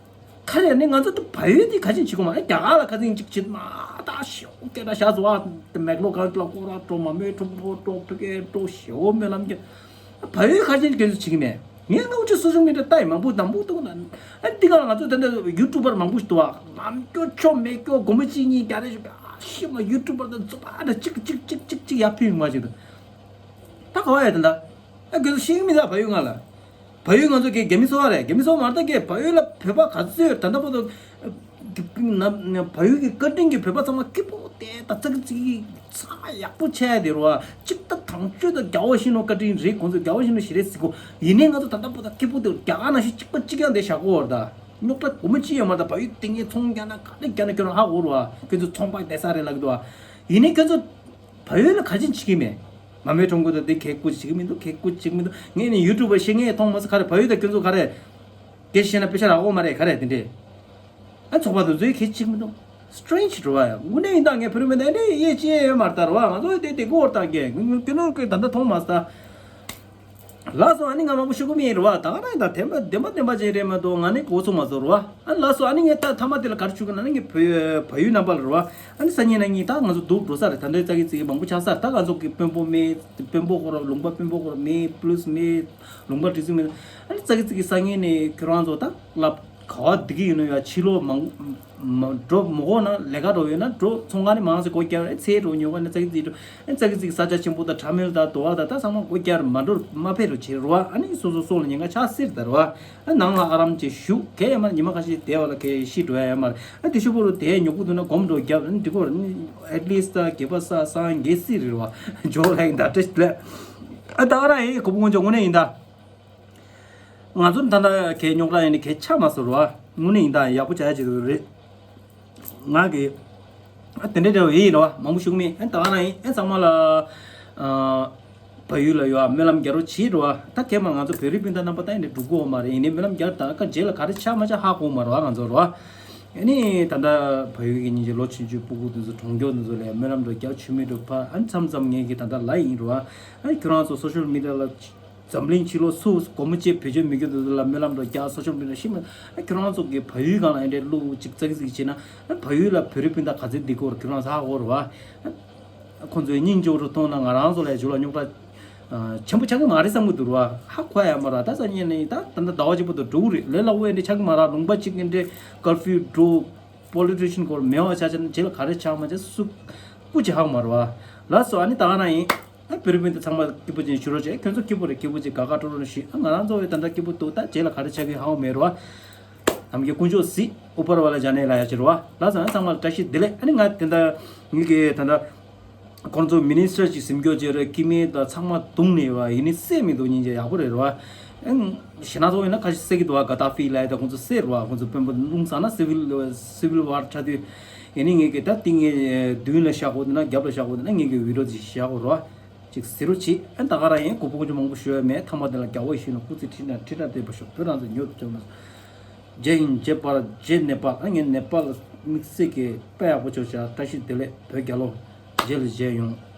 ག་རེ་ནི་ང་ཚོ་ད་བལ་ཡུལ་དེ་ག་ཅིག་བྱེད་གོ་མ། རྒྱ་གར་ལ་ཁ་སང་གཅིག་བྱེད་མ་ད་ཞེ་པོ་སྐད་གྲགས་ཤ་ཚ་བ། མེག་ལོ་གར་ལ་སྐོར་ར་འགྲོ། མ་མོའི་ཁྲོམ་སྐོར་འགྲོ། ཕ་གིར་འགྲོ། ཞེ་པོ་སྨོན་ལམ་རྒྱབ། བལ་ཡུལ་ག་ཅིག་ཁྱོད་ཚོ་བྱེད་ཀྱི་མེད། ངས་ང་འུ་ཅག་སོ་ཤལ་མི་ཌི་ཡ་ལྟ་ཡི་མང་པོ་དང་པོ་གཏོང་ན། ཨ་འདི་ག་ལ་ང་ཚོ་ད་ལྟ་ཡུ་ཊུབ་པར་མང་པོ་ཞིག་འདུག་བ། ནམ་སྐྱོ་ཆོ་མེད་སྐྱོ་སྒོར་མོ་གཅིག་གཉིས་རྒྱག་རེས་ཞུ་བ། ཤི་མ་ཡུ་ཊུབ་པར་དང་ཚོ་པ་ད་གཅིག་གཅིག་གཅིག་གཅིག་གཅིག་ཡར་ཕུལ་མ་ཞིག་འདུག་ད་ག་བ་ཡ་དེ་འདྲ། ཨ་དགེ་ཚོ་ཤེས་ཀྱི་མི་འདུག་བལ་ཡུལ་ང་ལ། བལ་ཡུལ་ང་ཚོ་གི་རྒྱ་མི་ཚོ་བ་རེད། རྒྱ་མི་ཚོ་མ་རེད་ད། གི་བལ་ཡུལ་ལ་བོད་པ་ག་ཚོད་ཡོད་ད་ལྟ་བར་དུ། ན་བལ་ཡུལ་གྱི་བཀའ་དྲིན་གྱིས་བོད་པ་ཚང་མ་སྐྱིད་པོ་དེ་ད་ཙག་ཙིག་ཚ་ཡག་པོ་ཆགས་ཡ་དེ་རེད་བ། གཅིག་ད་དང་ཆོས་ད་རྒྱལ་བ་ཡིད་བཞིན་ནོར་བཀའ་དྲིན་རེད། ཁོང་ཚོ་རྒྱལ་བ་ཡིད་བཞིན་ནོར་ཞེ་རེད་ཟེར་གོ། ཡིན་ནའི་ང་ཚོ་ད་ལྟ་བར་དུ་སྐྱིད་པོ་དེ་རྒྱ་གར་ནང་བཞིན་གཅིག་པ་གཅིག་རྐྱང་དེ་བཞག་གོ་བར་ད། རྙོག་དྲ་སྒོར་མོ་གཅིག་ཡོད་མ་རེད། ད་བལ་ཡུལ་དེ་ངས་ཚོང་རྒྱག་ན་ག་རེ་རྒྱག་ན་ཁྱོད་རང་ཧ་གོ་རེད་བ། ཁྱོད་ཚོ་ཚོང་པ་བསྡད་ས་རེད་ལབ་གི་འདུག་བ། ཡིན་ནའི་ཁྱོད་ཚོ་བལ་ཡུལ་ལ་ག་རེ་བྱེད་ཀྱི་མེད། མ་མོའི་ཁྲོམ་སྐོར་དང་དེ་གས་སྐུ་བྱེད་ཀྱི་མི་འདུག་གས་སྐུ་བྱེད་ཀྱི་མི་འདུག་ངས་ནི་ཡུ་ཊུབ་པར་ཤེས་ངས་མཐོང་མ་སོང་། ག་རེ་བལ་ཡུལ་དང་ཁྱོད་ཚོ་ག་རེ། སྐད་ཆ་བཤད་ན་དཔེ་ཆ་རག་གོ་མ་རེད། ག་རེ་དེ་འདྲས། ཨ་ཚོགས་པ་དེ་ཚོའི་གས་བྱེད་ཀྱི་མི་འདུག་སི་ཊེ་རེན་ཇི་རེད་བ། དངོས་གནས་ཡིན་ད་ངས་བོད་རིགས་མི་འདི་འདྲས་ཡེ་ཅི་ཡེ་ཡོད་མ་རེད་ད་རེད་བ། ང་ཚོ་དེ་དེ་གོ་བར་ད་གས་ཁྱོད་ཚོ་གས་ད་ལྟ་མཐོང་མ་སོང་ད། ལགས་སོ། ཨ་ནི་ང་མང་པོ་ཤོད་གི་མེད་རེད་བ། ད་ག་རང་ཡིན་ད་བདེན་པ་བདེན་པ་བདེན་པ་ཅིག་རེད་མ་གཏོགས་ང་ནི་གོ་ཚོད་མ་ཚོད་རེད་བ། ཨ་ནི་ལགས་སོ། ཨ་ནི་ངས་ད་མཐའ་མ་དེ་ལ་ག་རེ་ཞུ་གི་ན་ནི་ངས་བལ་བལ་ཡུལ་རྣམ་པ་ལ་རེད་བ། ཨ་ནི་སང་ཉིན་གནངས་ཉིན་ད་ང་ཚོ་སྡུག་འགྲོ་ས་རེད། ད་ལྟའི་ཙག་གི་ཙིག་མང་པོ་ཆགས་ས་རེད། ད་ང་ཚོ་གི་དཔོན་པོ་མེད། དཔོན་པོ་ཁོ་ར་ལུང་པ་དཔོན་པོ་ཁོ་ར་མེད། པུ་ལི་སི་མེད། ལུང་པ་སྒྲིག་འཛུགས་མེད། ཨ་ནི་ཙག་གི་ཙིག་གི་སང་ཉིན་ནས་ཁྱོད་རང་ཚོ་ད་ལབ། ག་བ་འདི་གི་ཡིན་ནོ་ཡ། ཕྱི་ལོགས་མང་མ་འགྲོ་མ་དགོས་ན་ལས་ཀ་འགྲོ་ཡོད་ན་འགྲོ། ཚོང་ཁང་ནི་མང་ཙམ་སྒོ་རྒྱབ་རེད། ཚལ་འགྲོ་ཉོ་ག་ནི་ཙག་གི་ཙིག་འགྲོ། ཨ་ཙག་གི་ཙིག་ས་ཆ་ཆེན་པོ་དང་ཁྲ་མིལ་དང་དོ་བ་དང་ད་ཚང་མ་སྒོ་རྒྱབ་མ་འགྲོ་མ་ཕེབས་རོགས་བྱེད་རོགས། ཨ་ནི་སོ་སོ་སོགས་ལ་ཉེན་ཁ་ཆགས་སྲིད་ད་རོགས། ཨ་ནང་ལ་ཨ་རམ་ཅིག་བཞུགས་གས་ཡ་མ་ཉི་མ་ཁ་ཤས་བསྡད་པ་ལ་གས་ཤི་འགྲོ་ཡ་ཡ་མ་རེད། ཨ་དེ་ཤུ་པོ་རུ་དེ་ཉོ་གུ་འདུག་ན་སྒོམ་འགྲོ་རྒྱབ་ཨ་ནི་འགྲིག་གོ་ར་ནི་ཨེཊ་ལི་སི་ད་གས་པ་ས་སང་གས་སྲིད་རེད་རོགས། ཇོ་ལ་ཡིན་ད་བཀྲ་ཤིས་བདེ་ལེགས། ཨ་ད་ག་རང་ཡིན། གོ་བོ་ཀུན་ཇོ་དངོས་གནས་ཡིན་ད། ང་ཚོ་ད་ལྟ་གས་རྙོག་དྲ་ཡིན་ནི་གས་ཆགས་མ་སོང་རོ། དངོས་གནས་ཡིན་ད་ཡག་པོ་བྱ་ཡ་བྱེད་དགོས་རེད། ང་གི་ཨ་དེ་འདྲའི་འདྲ་བོ་ཡིན་རོ། མང་པོ་ཞུ་གི་མེད། ཨ་ད་ག་རང་ཡིན། ཨ་ཚང་མ་ལ་ཨ་བལ་ཡུལ་ལ་ཡོད་ཨ་སྨོན་ལམ་རྒྱག་རོགས་བྱེད་རོ། ད་གས་མ་ང་ཚོ་བོད་རིགས་སྤུན་ཟླ་རྣམ་པ་ད་ཡིན་ནི་འགྲོ་གི་ཡོད་མ་རེད། ཡིན་ནི་སྨོན་ལམ་རྒྱག་ད་ག་རྗེས་ལ་ག་རེ་ཆགས་མ་ཆགས་ཧ་གོ་མ་རོ། ང་ཚོ་རོ། ཨ་ནི་ད་ལྟ་བལ་ཡུལ་གྱི་སྙིང་རྗེ་ལོ་ཆུང་ཆུང་སྤུ་གུ་དེ་ཚོ་གྲོང་ཁྱེར་དེ་ཚོ་ལ་སྨོན་ལམ་འགྲོ་རྒྱག་ཆུ་མིག་འགྲོ་ཕ་ཨ་ནི་མཚམས་མཚམས་ངས་ཀྱི་ད་ལྟ་ལ་ཡིན་རོ། ཨ་ནི་ཁྱོད་རང་ཚོ་སོ་ཤལ་མི་ཌི་ཡ་ལ། འཛམ་གླིང་ཕྱི་ལོགས་སུ་སྒོར་མོ་གཅིག་བེད་སྤྱོད་མི་དགོས་དུས་ལ་སྨོན་ལམ་འགྲོ་རྒྱག་སོ་ཤལ་མི་ཌི་ཡ་ཤི་མ། ཁྱོད་རང་ཚོ་གི་བལ་ཡུལ་སྒང་ལ་ཨེ་འདྲའི་གླུ་གཅིག་ཙག་ཙིག་བྱས་ན། བལ་ཡུལ་ལ་བོད་རིགས་སྤུན་ཟླ་ག་ཚོད་འདི་སྐོར་ཁྱོད་རང་ཚོ་ཧ་གོ་རེད་བ། ཁོང་ཚོའི་སྙིང་རྗེ་རུ་མཐོང་ན་ང་རང་ཚོ་ལ་ཇོ་ལ་རྙོག་དྲ་ཆེན་པོ་ཆགས་ཀྱི་མ་རེད་བསམ་གྱི་འདུག་ར། ཧ་གོ་ཡ་མ་ར། ད་སང་ཉིན་ནས་ད་ད་ལྟ་ཟླ་བ་གཅིག་པོ་དུ་འགྲོ་གི་རེད། ལས་སླ་བོ་ཨེ་འདྲའི་ཆགས་ཀྱི་མ་ར། ལུང་པ་གཅིག་ཨེ་འདྲའི་ཀར་ཕིའུ་འགྲོ། པོ་ལི་ཊི་ཤན་སྐོར་མེད་པ་ཆ་ཆ་ན་རྗེས་ལ་ག་རེ་ཆགས་མ་ཆགས་སུ་སྐུ་ཅི་ཧ་གོ་མ་ར་བ། ལགས་སོ། ཨ་ནི་ད་ག་རང་ཡིན། ཨ་བོད་རིགས་སྤུན་ཟླ་ཚང་མ་སྐྱིད་པོ་ཅན་ཞུ་རོགས་བྱེད། ཁྱོད་ཚོ་སྐྱིད་པོ་རེད། སྐྱིད་པོ་ཅིག་དགའ་དགའ་སྤྲོ་སྤྲོ་ཞིག་ཨ་ང་རང་ཚོ་བའི་ད་ལྟ་སྐྱིད་པོ་འདུག་ད་རྗེས་ལ་ག་རེ་ཆགས་ཀྱི་ཧ་གོ་མེད་རོ། ཨ་དམ་རྒྱལ་དཀོན་མཆོག་གཟིགས། ཨུ་པར་ཝཱ་ལ་ཇཱ་ནེ་ལ་ཡ་ཅི་རོ་བ། ལགས་སོ། ཨ་ཚང་མ་ལ་བཀྲ་ཤིས་བདེ་ལེགས། ཨ་ནི་ང་དེ་འདྲ་ངེད་ཀྱི་ད་ལྟ་ཁོང་ཚོ་མི་ནི་སི་ཊར་ཅིག་སེམས་སྐྱོ་བྱས་རེད། སྐྱེ་དམན་དང་ཚང་མ་བརྡུངས་ནས་བ་ཡིན་ནི་སེམས་མི་འདུག་སྙིང་རྗེ་ཡག་པོ་རེད་རོ་བ། ཨ་ཞེ་ན་ཚོ་ཡིན་ན་ཁ་ཤས་བསད་ཀྱི་འདུག་བ། ག་ད་ཧྥི་ལ་ཡ་ད་ཁོང་ཚོ་བསད་རོ་བ། ཁོང་ཚོ་དཔོན་པོ་རླུང་ཟ་ན་སི་ཝིལ་སི་ཝིལ་ཝར་འཁྲབ་དུས། ཡིན་ནི་ངེད་ཀྱི་ད་ཏིང་ངེ་མདུན་ལ་བཞག་དགོས་འདུག་ན་རྒྱབ་ལ་བཞག་དགོས་འདུག་ན་ངེད་ཀྱི་བི་ཌི་ཡོ་ཅིག་བཞག་དགོས་རོ། ཅིག་ཟེར་རོ་ཆི། ཨ་ད་ག་རང་ཡིན། གོ་བོ་ཀུན་ཇོ་མང་པོ་ཞུ་ཡ་མེད། ཐ་མ་དེ་ལ་རྒྱལ་བ་ཡིད་བཞིན་ནོར་སྐུ་ཚེ་ཁྲི་ན་ཁྲི་ན་བདེ་བར་ཤོག་བོད་རང་ཚོ་ཉོ་ཐུབ་ཅོག་མ་སོང་། ཇེ་ཧིན། ཇེ་པར། ཇེ་ནེ་པཱལ། ཨ་ངས་ནེ་པཱལ་དམིགས་བསལ་གྱི་དཔེ་ཡག་པོ་ཆོག་བྱ། བཀྲ་ཤིས་བདེ་ལེགས་བོད་རྒྱལ་ལོ། རྗེས་ལ་མཇལ་ཡོང་།